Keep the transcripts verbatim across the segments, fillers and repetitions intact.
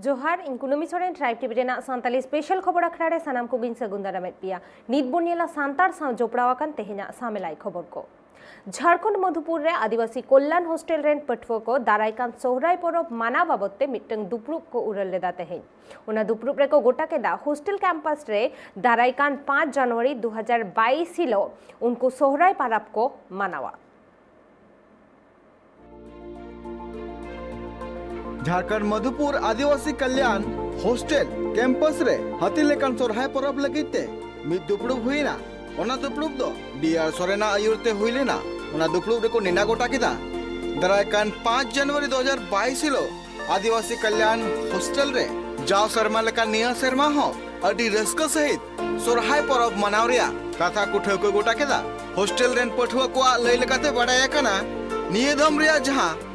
ᱡᱚᱦᱟᱨ, ᱤᱧ ᱠᱩᱱᱟᱹᱢᱤ ᱥᱚᱨᱮᱱ, ᱴᱨᱟᱭᱤᱵᱽ ᱴᱤᱵᱷᱤ ᱨᱮᱱᱟᱜ ᱥᱟᱱᱛᱟᱞᱤ ᱥᱯᱮᱥᱟᱞ ᱠᱷᱚᱵᱚᱨ ᱟᱠᱷᱲᱟ ᱨᱮ ᱥᱟᱱᱟᱢ ᱠᱚᱜᱮᱧ ᱥᱟᱹᱜᱩᱱ ᱫᱟᱨᱟᱢᱮᱫ ᱯᱮᱭᱟ᱾ ᱱᱤᱛ ᱵᱚᱱ ᱧᱮᱞᱟ ᱥᱟᱱᱛᱟᱲ ᱥᱟᱶ ᱡᱚᱯᱲᱟᱣ ᱟᱠᱟᱱ ᱛᱮᱦᱮᱧᱟᱜ ᱥᱟᱢᱮᱞᱟᱭ ᱠᱷᱚᱵᱚᱨ ᱠᱚ᱾ ᱡᱷᱟᱲᱠᱷᱚᱸᱰ ᱢᱚᱫᱷᱩᱯᱩᱨ ᱨᱮ ᱟᱹᱫᱤᱵᱟᱹᱥᱤ ᱠᱚᱞᱭᱟᱱ ᱦᱳᱥᱴᱮᱞ ᱨᱮᱱ ᱯᱟᱹᱴᱷᱩᱣᱟᱹ ᱠᱚ ᱫᱟᱨᱟᱭ ᱠᱟᱱ ᱥᱚᱦᱨᱟᱭ ᱯᱚᱨᱚᱵᱽ ᱢᱟᱱᱟᱣ ᱵᱟᱵᱚᱫ ᱛᱮ ᱢᱤᱫᱴᱟᱝ ᱫᱩᱯᱲᱩᱵ ᱠᱚ ᱩᱨᱟᱹᱞ ᱞᱮᱫᱟ ᱛᱮᱦᱮᱧ᱾ ᱚᱱᱟ ᱫᱩᱯᱲᱩᱵ ᱨᱮᱠᱚ ᱜᱚᱴᱟ ᱠᱮᱫᱟ ᱦᱳᱥᱴᱮᱞ ᱠᱮᱢᱯᱟᱥ ᱨᱮ ᱫᱟᱨᱟᱭ ᱠᱟᱱ ᱯᱟᱸᱪ ᱡᱟᱱᱩᱣᱟᱨᱤ ᱫᱩ ᱦᱟᱡᱟᱨ ᱵᱟᱭᱤᱥ ᱦᱤᱞᱳᱜ ᱩᱱᱠᱩ ᱥᱚᱦᱨᱟᱭ ᱯᱟᱨᱟᱵᱽ ᱠᱚ ᱢᱟᱱᱟᱣᱟ᱾ ᱡᱷᱟᱲᱠᱷᱚᱸᱰ ᱢᱚᱫᱷᱩᱯᱩᱨ ᱟᱹᱫᱤᱵᱟᱹᱥᱤ ᱠᱟᱞᱭᱟᱱ ᱦᱳᱥᱴᱮᱞ ᱠᱮᱢᱯᱟᱥ ᱨᱮ ᱦᱟᱹᱛᱤ ᱞᱮᱠᱟᱱ ᱥᱚᱨᱦᱟᱭ ᱯᱚᱨᱚᱵᱽ ᱞᱟᱹᱜᱤᱫ ᱛᱮ ᱢᱤᱫ ᱫᱩᱯᱲᱩᱵ ᱦᱩᱭᱮᱱᱟ᱾ ᱚᱱᱟ ᱫᱩᱯᱲᱩᱵ ᱫᱚ ᱰᱤ ᱟᱨ ᱥᱚᱨᱮᱱᱟᱜ ᱟᱹᱭᱩᱨ ᱛᱮ ᱦᱩᱭ ᱞᱮᱱᱟ᱾ ᱚᱱᱟ ᱫᱩᱯᱲᱩᱵ ᱨᱮᱠᱚ ᱱᱮᱰᱟ ᱜᱚᱴᱟ ᱠᱮᱫᱟ ᱫᱟᱨᱟᱭ ᱠᱟᱱ ᱯᱟᱸᱪ ᱡᱟᱱᱩᱣᱟᱨᱤ ᱫᱩ ᱦᱟᱡᱟᱨ ᱵᱟᱭᱤᱥ ᱦᱤᱞᱳᱜ ᱟᱹᱫᱤᱵᱟᱹᱥᱤ ᱠᱟᱞᱭᱟᱱ ᱦᱳᱥᱴᱮᱞ ᱨᱮ ᱡᱟᱣ ᱥᱮᱨᱢᱟ ᱞᱮᱠᱟ ᱱᱤᱭᱟᱹ ᱥᱮᱨᱢᱟ ᱦᱚᱸ ᱟᱹᱰᱤ ᱨᱟᱹᱥᱠᱟᱹ ᱥᱟᱹᱦᱤᱡ ᱥᱚᱨᱦᱟᱭ ᱯᱚᱨᱚᱵᱽ ᱢᱟᱱᱟᱣ ᱨᱮᱭᱟᱜ ᱠᱟᱛᱷᱟ ᱠᱚ ᱴᱷᱟᱹᱣᱠᱟᱹ ᱜᱚᱴᱟ ᱠᱮᱫᱟ᱾ ᱦᱳᱥᱴᱮᱞ ᱨᱮᱱ ᱯᱟᱹᱴᱷᱩᱣᱟᱹ ᱠᱚᱣᱟᱜ ᱞᱟᱹᱭ ᱞᱮᱠᱟᱛᱮ ᱵᱟᱰᱟᱭ ᱟᱠᱟᱱᱟ, ᱱᱤᱭᱟᱹ ᱫᱚᱢ ᱨᱮᱭᱟᱜ ᱡᱟᱦᱟᱸ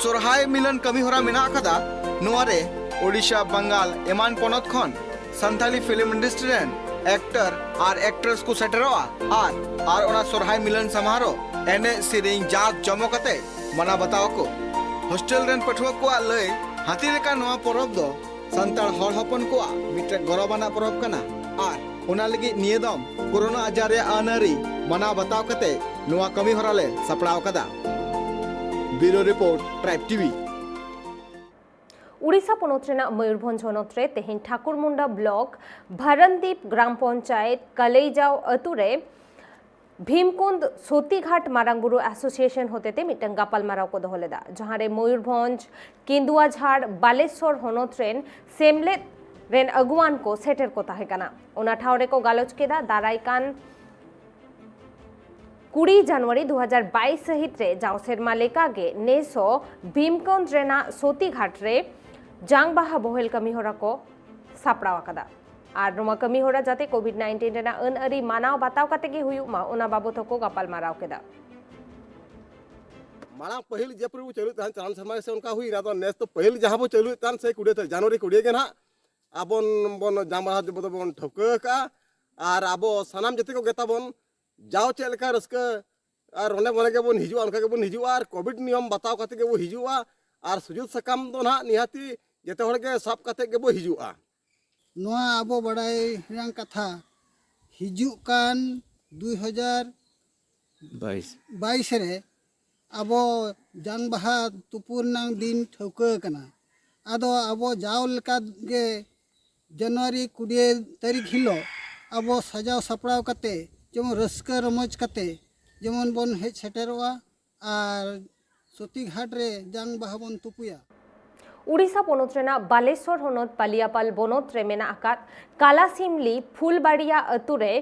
ᱥᱚᱨᱦᱟᱭ ᱢᱤᱞᱚᱱ ᱠᱟᱹᱢᱤ ᱦᱚᱨᱟ ᱢᱮᱱᱟᱜ ᱟᱠᱟᱫᱟ, ᱱᱚᱣᱟ ᱨᱮ ᱳᱰᱤᱥᱟ, ᱵᱟᱝᱜᱟᱞ ᱮᱢᱟᱱ ᱯᱚᱱᱚᱛ ᱠᱷᱚᱱ ᱥᱟᱱᱛᱟᱞᱤ ᱯᱷᱤᱞᱢ ᱤᱱᱰᱟᱥᱴᱨᱤ ᱨᱮᱱ ᱮᱠᱴᱚᱨ ᱟᱨ ᱮᱠᱴᱨᱮᱥ ᱠᱚ ᱥᱮᱴᱮᱨᱚᱜᱼᱟ ᱟᱨ, ᱟᱨ ᱚᱱᱟ ᱥᱚᱨᱦᱟᱭ ᱢᱤᱞᱚᱱ ᱥᱟᱢᱟᱨᱳ ᱮᱱᱮᱡ ᱥᱮᱨᱮᱧ ᱡᱟᱠ ᱡᱚᱢᱚᱠ ᱟᱛᱮ ᱢᱟᱱᱟᱣ ᱵᱟᱛᱟᱣ ᱟᱠᱚ᱾ ᱦᱳᱥᱴᱮᱞ ᱨᱮᱱ ᱯᱟᱹᱴᱷᱩᱣᱟᱹ ᱠᱚᱣᱟᱜ ᱞᱟᱹᱭ, ᱦᱟᱹᱛᱤ ᱞᱮᱠᱟᱱ ᱱᱚᱣᱟ ᱯᱚᱨᱚᱵᱽ ᱫᱚ ᱥᱟᱱᱛᱟᱲ ᱦᱚᱲ ᱦᱚᱯᱚᱱ ᱠᱚᱣᱟᱜ ᱢᱤᱫᱴᱮᱱ ᱜᱚᱨᱚᱵᱟᱱᱟᱜ ᱯᱚᱨᱚᱵᱽ ᱠᱟᱱᱟ ᱟᱨ ᱚᱱᱟ ᱞᱟᱹᱜᱤᱫ ᱱᱤᱭᱟᱹ ᱫᱚᱢ ᱠᱳᱨᱳᱱᱟ ᱟᱡᱟᱨ ᱨᱮᱭᱟᱜ ᱟᱹᱱ ᱟᱹᱨᱤ ᱢᱟᱱᱟᱣ ᱵᱟᱛᱟᱣ ᱠᱟᱛᱮ ᱱᱚᱣᱟ ᱠᱟᱹᱢᱤ ᱦᱚᱨᱟ ᱞᱮ ᱥᱟᱯᱲᱟᱣ ᱟᱠᱟᱫᱟ᱾ ᱵᱤᱭᱩᱨᱳ ᱨᱤᱯᱳᱨᱴ, ᱴᱨᱟᱭᱤᱵᱽ ᱴᱤᱵᱷᱤ᱾ ᱩᱲᱤᱥᱥᱟ ᱯᱚᱱᱚᱛ ᱨᱮᱱᱟᱜ ᱢᱚᱭᱩᱨᱵᱷᱚᱸᱡᱽ ᱦᱚᱱᱚᱛ ᱨᱮ ᱛᱮᱦᱮᱧ ᱴᱷᱟᱠᱩᱨᱢᱩᱱᱰᱟ ᱵᱞᱚᱠ ᱵᱷᱟᱨᱟᱱᱫᱤᱯ ᱜᱨᱟᱢ ᱯᱚᱧᱪᱟᱭᱮᱛ ᱠᱟᱞᱮᱭᱡᱟᱣ ᱟᱹᱛᱩ ᱨᱮ ᱵᱷᱤᱢᱠᱩᱸᱫ ᱥᱚᱛᱤᱜᱷᱟᱴ ᱢᱟᱨᱟᱝ ᱵᱩᱨᱩ ᱮᱥᱳᱥᱤᱭᱮᱥᱚᱱ ᱦᱚᱛᱮᱛᱮ ᱢᱤᱫᱴᱟᱝ ᱜᱟᱯᱟᱞᱢᱟᱨᱟᱣ ᱠᱚ ᱫᱚᱦᱚ ᱞᱮᱫᱟ, ᱡᱟᱦᱟᱸ ᱨᱮ ᱢᱚᱭᱩᱨᱵᱷᱚᱸᱡᱽ, ᱠᱮᱸᱫᱩᱣᱟᱡᱷᱟᱲ, ᱵᱟᱞᱮᱥᱚᱨ ᱦᱚᱱᱚᱛ ᱨᱮᱱ ᱥᱮᱢᱞᱮᱫ ᱨᱮᱱ ᱟᱹᱜᱩᱣᱟᱱ ᱠᱚ ᱥᱮᱴᱮᱨ ᱠᱚ ᱛᱟᱦᱮᱸ ᱠᱟᱱᱟ᱾ ᱚᱱᱟ ᱴᱷᱟᱶ ᱨᱮᱠᱚ ᱜᱟᱞᱚᱪ ᱠᱮᱫᱟ ᱫᱟᱨᱟᱭ ᱠᱟᱱ ᱠᱩᱲᱤ ᱡᱟᱱᱩᱣᱟᱨᱤ ᱫᱩ ᱦᱟᱡᱟᱨ ᱵᱟᱭᱤᱥ ᱥᱟᱹᱦᱤᱛ ᱨᱮ ᱡᱟᱣ ᱥᱮᱨᱢᱟ ᱞᱮᱠᱟᱜᱮ ᱱᱮᱥ ᱦᱚᱸ ᱵᱷᱤᱢᱠᱩᱸᱫ ᱨᱮᱱᱟᱜ ᱥᱚᱛᱤᱜᱷᱟᱴ ᱨᱮ ᱡᱟᱝ ᱵᱟᱦᱟ ᱵᱚᱦᱮᱞ ᱠᱟᱹᱢᱤ ᱦᱚᱨᱟ ᱠᱚ ᱥᱟᱯᱲᱟᱣ ᱟᱠᱟᱫᱟ᱾ ᱟᱨ ᱱᱚᱣᱟ ᱠᱟᱹᱢᱤ ᱦᱚᱨᱟ ᱡᱟᱛᱮ ᱠᱳᱵᱷᱤᱰ ᱱᱟᱭᱤᱱᱴᱤᱱ ᱨᱮᱱᱟᱜ ᱟᱹᱱ ᱟᱹᱨᱤ ᱢᱟᱱᱟᱣ ᱵᱟᱛᱟᱣ ᱠᱟᱛᱮ ᱜᱮ ᱦᱩᱭᱩᱜ ᱢᱟ, ᱚᱱᱟ ᱵᱟᱵᱚᱛ ᱦᱚᱸᱠᱚ ᱜᱟᱯᱟᱞ ᱢᱟᱨᱟᱣ ᱠᱮᱫᱟ᱾ ᱢᱟᱲᱟᱝ ᱯᱟᱹᱦᱤᱞ ᱡᱮ ᱯᱚᱨᱤ ᱵᱚ ᱪᱟᱹᱞᱩᱭᱮᱫ ᱛᱟᱦᱮᱸᱫ, ᱪᱟᱞᱟᱣᱮᱱ ᱥᱮᱨᱢᱟ ᱜᱮᱥᱮ ᱚᱱᱠᱟ ᱦᱩᱭᱱᱟ᱾ ᱟᱫᱚ ᱱᱮᱥ ᱫᱚ ᱯᱟᱹᱦᱤᱞ ᱡᱟᱦᱟᱸ ᱵᱚ ᱪᱟᱹᱞᱩᱭᱮᱫ ᱛᱟᱦᱮᱸᱫ, ᱥᱮ ᱠᱩᱲᱤ ᱛᱟᱹᱨᱤᱠᱷ ᱡᱟᱱᱩᱣᱟᱨᱤ ᱠᱩᱲᱤ ᱜᱮ ᱱᱟᱦᱟᱜ ᱟᱵᱚᱱ ᱵᱚᱱ ᱡᱟᱝ ᱵᱟᱦᱟ ᱫᱚᱵᱚᱱ ᱴᱷᱟᱹᱣᱠᱟᱹ ᱟᱠᱟᱫᱼᱟ᱾ ᱟᱨ ᱟᱵᱚ ᱥᱟᱱᱟᱢ ᱡᱟᱹᱛᱤ ᱠᱚᱜᱮ ᱛᱟᱵᱚᱱ ᱡᱟᱣ ᱪᱮᱫ ᱞᱮᱠᱟ ᱨᱟᱹᱥᱠᱟᱹ ᱟᱨ ᱨᱚᱱᱮ ᱵᱚᱱᱮ ᱜᱮᱵᱚᱱ ᱦᱤᱡᱩᱜᱼᱟ, ᱚᱱᱠᱟ ᱜᱮᱵᱚᱱ ᱦᱤᱡᱩᱜᱼᱟ᱾ ᱟᱨ ᱠᱳᱵᱷᱤᱰ ᱱᱤᱭᱚᱢ ᱵᱟᱛᱟᱣ ᱠᱟᱛᱮ ᱜᱮᱵᱚᱱ ᱦᱤᱡᱩᱜᱼᱟ᱾ ᱟᱨ ᱥᱩᱡᱳᱜᱽ ᱥᱟᱠᱟᱢ ᱫᱚ ᱱᱟᱦᱟᱜ ᱱᱤᱦᱟᱹᱛᱤ ᱡᱮᱛᱮ ᱦᱚᱲ ᱜᱮ ᱥᱟᱵ ᱠᱟᱛᱮ ᱜᱮᱵᱚ ᱦᱤᱡᱩᱜᱼᱟ᱾ ᱱᱚᱣᱟ ᱟᱵᱚ ᱵᱟᱲᱟᱭ ᱨᱮᱱᱟᱜ ᱠᱟᱛᱷᱟ, ᱦᱤᱡᱩᱜ ᱠᱟᱱ ᱫᱩᱭ ᱦᱟᱡᱟᱨ ᱵᱟᱭᱤᱥ᱾ ᱵᱟᱭᱤᱥ ᱨᱮ ᱟᱵᱚ ᱡᱟᱝ ᱵᱟᱦᱟ ᱛᱩᱯᱩ ᱨᱮᱱᱟᱜ ᱫᱤᱱ ᱴᱷᱟᱹᱣᱠᱟᱹ ᱟᱠᱟᱱᱟ᱾ ᱟᱫᱚ ᱟᱵᱚ ᱡᱟᱣ ᱞᱮᱠᱟ ᱜᱮ ᱡᱟᱱᱩᱣᱟᱨᱤ ᱠᱩᱲᱤ ᱛᱟᱹᱨᱤᱠᱷ ᱦᱤᱞᱳᱜ ᱟᱵᱚ ᱥᱟᱡᱟᱣ ᱥᱟᱯᱲᱟᱣ ᱠᱟᱛᱮ, ᱡᱮᱢᱚᱱ ᱨᱟᱹᱥᱠᱟᱹ ᱨᱚᱢᱚᱡᱽ ᱠᱟᱛᱮ ᱡᱮᱢᱚᱱ ᱵᱚᱱ ᱦᱮᱡ ᱥᱮᱴᱮᱨᱚᱜᱼᱟ ᱟᱨ ᱥᱚᱛᱤ ᱜᱷᱟᱴ ᱨᱮ ᱡᱟᱝ ᱵᱟᱦᱟ ᱵᱚᱱ ᱛᱩᱯᱩᱭᱟ᱾ ᱩᱲᱤᱥᱥᱟ ᱯᱚᱱᱚᱛ ᱨᱮᱱᱟᱜ ᱵᱟᱞᱮᱥᱚᱨ ᱦᱚᱱᱚᱛ ᱯᱟᱞᱤᱭᱟᱯᱟᱞ ᱵᱚᱱᱚᱛ ᱨᱮ ᱢᱮᱱᱟᱜ ᱟᱠᱟᱫ ᱠᱟᱞᱟᱥᱤᱢᱞᱤ ᱯᱷᱩᱞᱵᱟᱲᱤᱭᱟ ᱟᱹᱛᱩ ᱨᱮ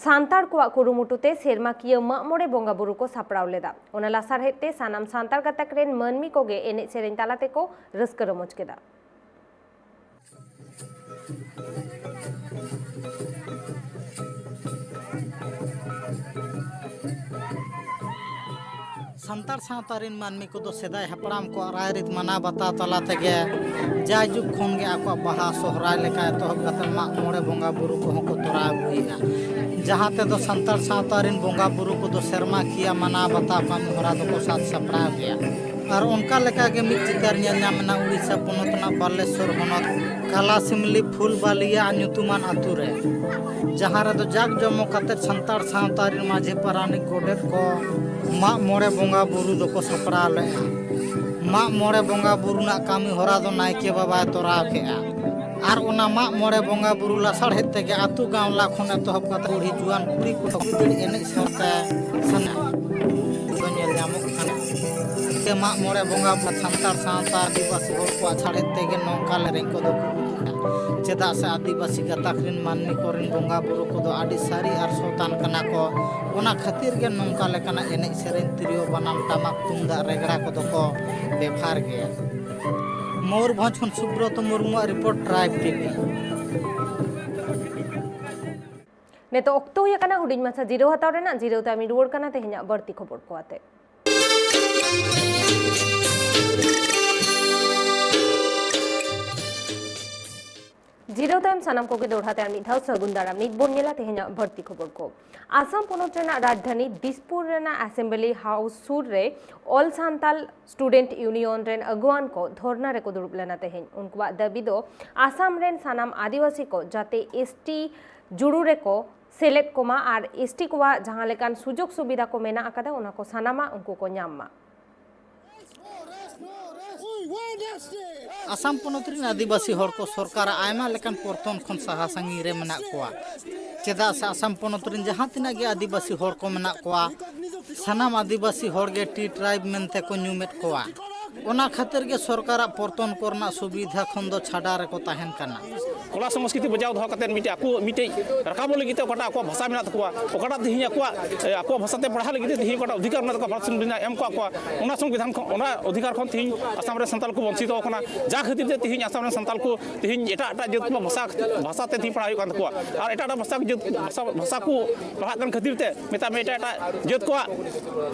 ᱥᱟᱱᱛᱟᱲ ᱠᱚᱣᱟᱜ ᱠᱩᱨᱩᱢᱩᱴᱩ ᱛᱮ ᱥᱮᱨᱢᱟᱠᱤᱭᱟᱹ ᱢᱟᱜ ᱢᱚᱬᱮ ᱵᱚᱸᱜᱟ ᱵᱩᱨᱩ ᱠᱚ ᱥᱟᱯᱲᱟᱣ ᱞᱮᱫᱟ᱾ ᱚᱱᱟ ᱞᱟᱥᱟᱲᱦᱮᱫ ᱛᱮ ᱥᱟᱱᱟᱢ ᱥᱟᱱᱛᱟᱲ ᱜᱟᱛᱟᱠ ᱨᱮᱱ ᱢᱟᱹᱱᱢᱤ ᱠᱚᱜᱮ ᱮᱱᱮᱡ ᱥᱮᱨᱮᱧ ᱛᱟᱞᱟ ᱛᱮᱠᱚ ᱨᱟᱹᱥᱠᱟᱹ ᱨᱚᱢᱚᱡᱽ ᱠᱮᱫᱟ᱾ ᱥᱟᱱᱛᱟᱲ ᱥᱟᱶᱛᱟ ᱨᱮᱱ ᱢᱟᱹᱱᱢᱤ ᱠᱚᱫᱚ ᱥᱮᱫᱟᱭ ᱦᱟᱯᱲᱟᱢ ᱠᱚᱣᱟᱜ ᱨᱟᱭᱨᱤᱛ ᱢᱟᱱᱟᱣ ᱵᱟᱛᱟᱣ ᱛᱟᱞᱟ ᱛᱮᱜᱮ ᱡᱟᱭᱡᱩᱜᱽ ᱠᱷᱚᱱ ᱜᱮ ᱟᱠᱚᱣᱟᱜ ᱵᱟᱦᱟ ᱥᱚᱦᱨᱟᱭ ᱞᱮᱠᱟ ᱮᱛᱚᱦᱚᱵ ᱠᱟᱛᱮ ᱢᱟᱜ ᱢᱚᱬᱮ ᱵᱚᱸᱜᱟ ᱵᱩᱨᱩ ᱠᱚᱦᱚᱸ ᱠᱚ ᱛᱚᱨᱟᱣ ᱟᱹᱜᱩᱭᱮᱫᱼᱟ, ᱡᱟᱦᱟᱸ ᱛᱮᱫᱚ ᱥᱟᱱᱛᱟᱲ ᱥᱟᱶᱛᱟ ᱨᱮᱱ ᱵᱚᱸᱜᱟ ᱵᱩᱨᱩ ᱠᱚᱫᱚ ᱥᱮᱨᱢᱟᱠᱤᱭᱟᱹ ᱢᱟᱱᱟᱣ ᱵᱟᱛᱟᱣ ᱠᱟᱹᱢᱤ ᱦᱚᱨᱟ ᱫᱚᱠᱚ ᱥᱟᱛ ᱥᱟᱯᱲᱟᱣ ᱜᱮᱭᱟ᱾ ᱟᱨ ᱚᱱᱠᱟ ᱞᱮᱠᱟᱜᱮ ᱢᱤᱫ ᱪᱤᱛᱟᱹᱨ ᱧᱮᱞ ᱧᱟᱢ ᱮᱱᱟ ᱩᱲᱤᱥᱥᱟ ᱯᱚᱱᱚᱛ ᱨᱮᱱᱟᱜ ᱵᱟᱞᱮᱥᱚᱨ ᱦᱚᱱᱚᱛ ᱠᱟᱞᱟᱥᱤᱢᱞᱤ ᱯᱷᱩᱞᱵᱟᱞᱤᱭᱟ ᱧᱩᱛᱩᱢᱟᱱ ᱟᱛᱳ ᱨᱮ, ᱡᱟᱦᱟᱸ ᱨᱮᱫᱚ ᱡᱟᱠ ᱡᱚᱢᱚᱠ ᱠᱟᱛᱮ ᱥᱟᱱᱛᱟᱲ ᱥᱟᱶᱛᱟ ᱨᱮᱱ ᱢᱟᱹᱡᱷᱤ ᱯᱟᱨᱟᱱᱤᱠ ᱜᱚᱰᱮᱛ ᱠᱚ ᱢᱟᱜ ᱢᱚᱬᱮ ᱵᱚᱸᱜᱟ ᱵᱩᱨᱩ ᱫᱚᱠᱚ ᱥᱟᱯᱲᱟᱣ ᱞᱮᱫᱼᱟ᱾ ᱢᱟᱜ ᱢᱚᱬᱮ ᱵᱚᱸᱜᱟ ᱵᱩᱨᱩ ᱨᱮᱱᱟᱜ ᱠᱟᱹᱢᱤ ᱦᱚᱨᱟ ᱫᱚ ᱱᱟᱭᱠᱮ ᱵᱟᱵᱟᱭ ᱛᱚᱨᱟᱣ ᱠᱮᱫᱼᱟ᱾ ᱟᱨ ᱚᱱᱟ ᱢᱟᱜ ᱢᱚᱬᱮ ᱵᱚᱸᱜᱟ ᱵᱩᱨᱩ ᱞᱟᱥᱟᱲᱦᱮᱫ ᱛᱮᱜᱮ ᱟᱹᱛᱩ ᱜᱟᱶᱞᱟ ᱠᱷᱚᱱ ᱮᱛᱚᱦᱚᱵ ᱠᱟᱛᱮ ᱵᱩᱲᱦᱤ ᱡᱩᱣᱟᱹᱱ ᱠᱩᱲᱤ ᱠᱚ ᱫᱟᱹᱲ ᱮᱱᱮᱡ ᱥᱟᱶᱛᱮ ᱥᱟᱱᱟ ᱫᱚ ᱧᱮᱞ ᱧᱟᱢᱚᱜ ᱠᱟᱱᱟ᱾ ᱥᱮ ᱢᱟᱜ ᱢᱚᱬᱮ ᱵᱚᱸᱜᱟ ᱵᱩᱨᱩ ᱥᱟᱱᱛᱟᱲ ᱥᱟᱶᱛᱟ ᱟᱹᱫᱤᱵᱟᱹᱥᱤ ᱦᱚᱲ ᱠᱚᱣᱟᱜ ᱥᱟᱲᱦᱮᱫ ᱛᱮᱜᱮ ᱱᱚᱝᱠᱟ ᱞᱮᱨᱮᱧ ᱠᱚᱫᱚ ᱠᱚ ᱩᱫᱩᱜᱟ᱾ ᱪᱮᱫᱟᱜ ᱥᱮ ᱟᱹᱫᱤᱵᱟᱹᱥᱤ ᱜᱟᱛᱟᱠ ᱨᱮᱱ ᱢᱟᱹᱱᱢᱤ ᱠᱚᱨᱮᱱ ᱵᱚᱸᱜᱟ ᱵᱩᱨᱩ ᱠᱚᱫᱚ ᱟᱹᱰᱤ ᱥᱟᱹᱨᱤ ᱟᱨ ᱥᱚᱛᱟᱱ ᱠᱟᱱᱟ ᱠᱚ᱾ ᱚᱱᱟ ᱠᱷᱟᱹᱛᱤᱨ ᱜᱮ ᱱᱚᱝᱠᱟ ᱞᱮᱠᱟᱱᱟᱜ ᱮᱱᱮᱡ ᱥᱮᱨᱮᱧ, ᱛᱤᱨᱭᱳ ᱵᱟᱱᱟᱢ, ᱴᱟᱢᱟᱠ ᱛᱩᱢᱫᱟᱜ, ᱨᱮᱜᱽᱲᱟ ᱠᱚᱫᱚ ᱠᱚ ᱵᱮᱵᱷᱟᱨ ᱜᱮᱭᱟ᱾ ᱢᱚᱭᱩᱨᱵᱷᱚᱸᱡᱽ ᱠᱷᱚᱱ ᱥᱩᱵᱨᱚᱛ ᱢᱩᱨᱢᱩᱣᱟᱜ ᱨᱤᱯᱳᱨᱴ, ᱴᱨᱟᱭᱤᱵᱽ ᱴᱤᱵᱷᱤ᱾ ᱱᱤᱛᱚᱜ ᱚᱠᱛᱚ ᱦᱩᱭ ᱟᱠᱟᱱᱟ ᱦᱩᱰᱤᱧ ᱢᱟᱪᱷᱟ ᱡᱤᱨᱟᱹᱣ ᱦᱟᱛᱟᱣ ᱨᱮᱱᱟᱜ᱾ ᱡᱤᱨᱟᱹᱣ ᱛᱟᱭᱚᱢ ᱨᱩᱣᱟᱹᱲ ᱠᱟᱱᱟ ᱛᱮᱦᱮᱧᱟᱜ ᱵᱟᱹᱲᱛᱤ ᱠᱷᱚᱵᱚᱨ ᱠᱚ ᱟᱛᱮ᱾ ᱡᱤᱨᱟᱹᱣ ᱛᱟᱭᱚᱢ ᱥᱟᱱᱟᱢ ᱠᱚᱜᱮ ᱫᱚᱲᱦᱟ ᱛᱮ ᱟᱨ ᱢᱤᱫ ᱫᱷᱟᱣ ᱥᱟᱹᱜᱩᱱ ᱫᱟᱨᱟᱢ᱾ ᱱᱤᱛ ᱵᱚᱱ ᱧᱮᱞᱟ ᱛᱮᱦᱮᱧᱟᱜ ᱵᱟᱹᱲᱛᱤ ᱠᱷᱚᱵᱚᱨ ᱠᱚ᱾ ᱟᱥᱟᱢ ᱯᱚᱱᱚᱛ ᱨᱮᱱᱟᱜ ᱨᱟᱡᱽᱫᱷᱟᱱᱤ ᱫᱤᱥᱯᱩᱨ ᱨᱮᱱᱟᱜ ᱟᱥᱮᱢᱵᱞᱤ ᱦᱟᱣᱩᱥ ᱥᱩᱨ ᱨᱮ ᱚᱞ ᱥᱟᱱᱛᱟᱞ ᱥᱴᱩᱰᱮᱱᱴ ᱤᱭᱩᱱᱤᱭᱚᱱ ᱨᱮᱱ ᱟᱹᱜᱩᱣᱟᱹᱱ ᱠᱚ ᱫᱷᱚᱨᱱᱟ ᱨᱮᱠᱚ ᱫᱩᱲᱩᱵ ᱞᱮᱱᱟ ᱛᱮᱦᱮᱧ᱾ ᱩᱱᱠᱩᱣᱟᱜ ᱫᱟᱹᱵᱤ ᱫᱚ ᱟᱥᱟᱢ ᱨᱮᱱ ᱥᱟᱱᱟᱢ ᱟᱹᱫᱤᱵᱟᱹᱥᱤ ᱠᱚ ᱡᱟᱛᱮ ᱮᱥᱴᱤ ᱡᱩᱲᱩ ᱨᱮᱠᱚ ᱥᱮᱞᱮᱫ ᱠᱚᱢᱟ ᱟᱨ ᱮᱥᱴᱤ ᱠᱚᱣᱟᱜ ᱡᱟᱦᱟᱸ ᱞᱮᱠᱟᱱ ᱥᱩᱡᱳᱜᱽ ᱥᱩᱵᱤᱫᱷᱟ ᱠᱚ ᱢᱮᱱᱟᱜ ᱟᱠᱟᱫᱟ, ᱚᱱᱟ ᱠᱚ ᱥᱟᱱᱟᱢᱟᱜ ᱩᱱᱠᱩ ᱠᱚ ᱧᱟᱢ ᱢᱟ᱾ ᱟᱥᱟᱢ ᱯᱚᱱᱚᱛ ᱨᱮᱱ ᱟᱹᱫᱤᱵᱟᱹᱥᱤ ᱦᱚᱲ ᱠᱚ ᱥᱚᱨᱠᱟᱨᱟᱜ ᱟᱭᱢᱟ ᱞᱮᱠᱟᱱ ᱯᱚᱨᱛᱚᱱ ᱠᱷᱚᱱ ᱥᱟᱦᱟ ᱥᱟᱺᱜᱤᱧ ᱨᱮ ᱢᱮᱱᱟᱜ ᱠᱚᱣᱟ᱾ ᱪᱮᱫᱟᱜ ᱥᱮ ᱟᱥᱟᱢ ᱯᱚᱱᱚᱛ ᱨᱮᱱ ᱡᱟᱦᱟᱸ ᱛᱤᱱᱟᱹᱜ ᱜᱮ ᱟᱹᱫᱤᱵᱟᱹᱥᱤ ᱦᱚᱲ ᱠᱚ ᱢᱮᱱᱟᱜ ᱠᱚᱣᱟ, ᱥᱟᱱᱟᱢ ᱟᱹᱫᱤᱵᱟᱹᱥᱤ ᱦᱚᱲ ᱜᱮ ᱴᱤ ᱴᱨᱟᱭᱤᱵᱽ ᱢᱮᱱᱛᱮ ᱠᱚ ᱧᱩᱢᱮᱫ ᱠᱚᱣᱟ᱾ ᱚᱱᱟ ᱠᱷᱟᱹᱛᱤᱨ ᱜᱮ ᱥᱚᱨᱠᱟᱨᱟᱜ ᱯᱚᱨᱛᱚᱱ ᱠᱚᱨᱮᱱᱟᱜ ᱥᱩᱵᱤᱫᱷᱟ ᱠᱷᱚᱱ ᱫᱚ ᱪᱷᱟᱰᱟ ᱨᱮᱠᱚ ᱛᱟᱦᱮᱱ ᱠᱟᱱᱟ᱾ ᱠᱚᱞᱟ ᱥᱚᱝᱥᱠᱨᱤᱛᱤ ᱵᱚᱡᱟᱣ ᱫᱚᱦᱚ ᱠᱟᱛᱮ ᱢᱤᱫᱴᱮᱡ ᱟᱠᱚ ᱢᱤᱫᱴᱮᱡ ᱨᱟᱠᱟᱵᱚᱜ ᱞᱟᱹᱜᱤᱫ ᱛᱮ ᱚᱠᱟᱴᱟᱜ ᱟᱠᱚᱣᱟᱜ ᱵᱷᱟᱥᱟ ᱢᱮᱱᱟᱜ ᱛᱟᱠᱚᱣᱟ, ᱚᱠᱟᱴᱟᱜ ᱛᱮᱦᱮᱧ ᱟᱠᱚᱣᱟᱜ, ᱮ, ᱟᱠᱚᱣᱟᱜ ᱵᱷᱟᱥᱟ ᱛᱮ ᱯᱟᱲᱦᱟᱜ ᱞᱟᱹᱜᱤᱫ ᱛᱮ ᱛᱮᱦᱮᱧ ᱚᱠᱟᱴᱟᱜ ᱚᱫᱷᱤᱠᱟᱨ ᱢᱮᱱᱟᱜ ᱛᱟᱠᱚᱣᱟ, ᱵᱷᱟᱨᱚᱛ ᱥᱚᱝᱵᱤᱫᱷᱟᱱ ᱮᱢ ᱠᱟᱜ ᱠᱚᱣᱟ, ᱚᱱᱟ ᱥᱚᱝᱵᱤᱫᱷᱟᱱ ᱠᱷᱚᱱ, ᱚᱱᱟ ᱚᱫᱷᱤᱠᱟᱨ ᱠᱷᱚᱱ ᱛᱮᱦᱮᱧ ᱟᱥᱟᱢ ᱨᱮᱱ ᱥᱟᱱᱛᱟᱲ ᱠᱚ ᱵᱚᱧᱪᱤᱛᱚ ᱟᱠᱟᱱᱟ᱾ ᱡᱟ ᱠᱷᱟᱹᱛᱤᱨ ᱛᱮ ᱛᱮᱦᱮᱧ ᱟᱥᱟᱢ ᱨᱮᱱ ᱥᱟᱱᱛᱟᱲ ᱠᱚ ᱛᱮᱦᱮᱧ ᱮᱴᱟᱜ ᱮᱴᱟᱜ ᱡᱟᱹᱛ ᱠᱚᱣᱟᱜ ᱵᱷᱟᱥᱟ, ᱵᱷᱟᱥᱟ ᱛᱮ ᱛᱮᱦᱮᱧ ᱯᱟᱲᱦᱟᱣ ᱦᱩᱭᱩᱜ ᱠᱟᱱ ᱛᱟᱠᱚᱣᱟ᱾ ᱟᱨ ᱮᱴᱟᱜ ᱮᱴᱟᱜ ᱵᱷᱟᱥᱟ ᱡᱟᱹᱛ, ᱵᱷᱟᱥᱟ, ᱵᱷᱟᱥᱟ ᱠᱚ ᱯᱟᱲᱦᱟᱜ ᱠᱟᱱ ᱠᱷᱟᱹᱛᱤᱨ ᱛᱮ ᱢᱮᱛᱟᱜ ᱢᱮ ᱮᱴᱟᱜ ᱮᱴᱟᱜ ᱡᱟᱹᱛ ᱠᱚᱣᱟᱜ,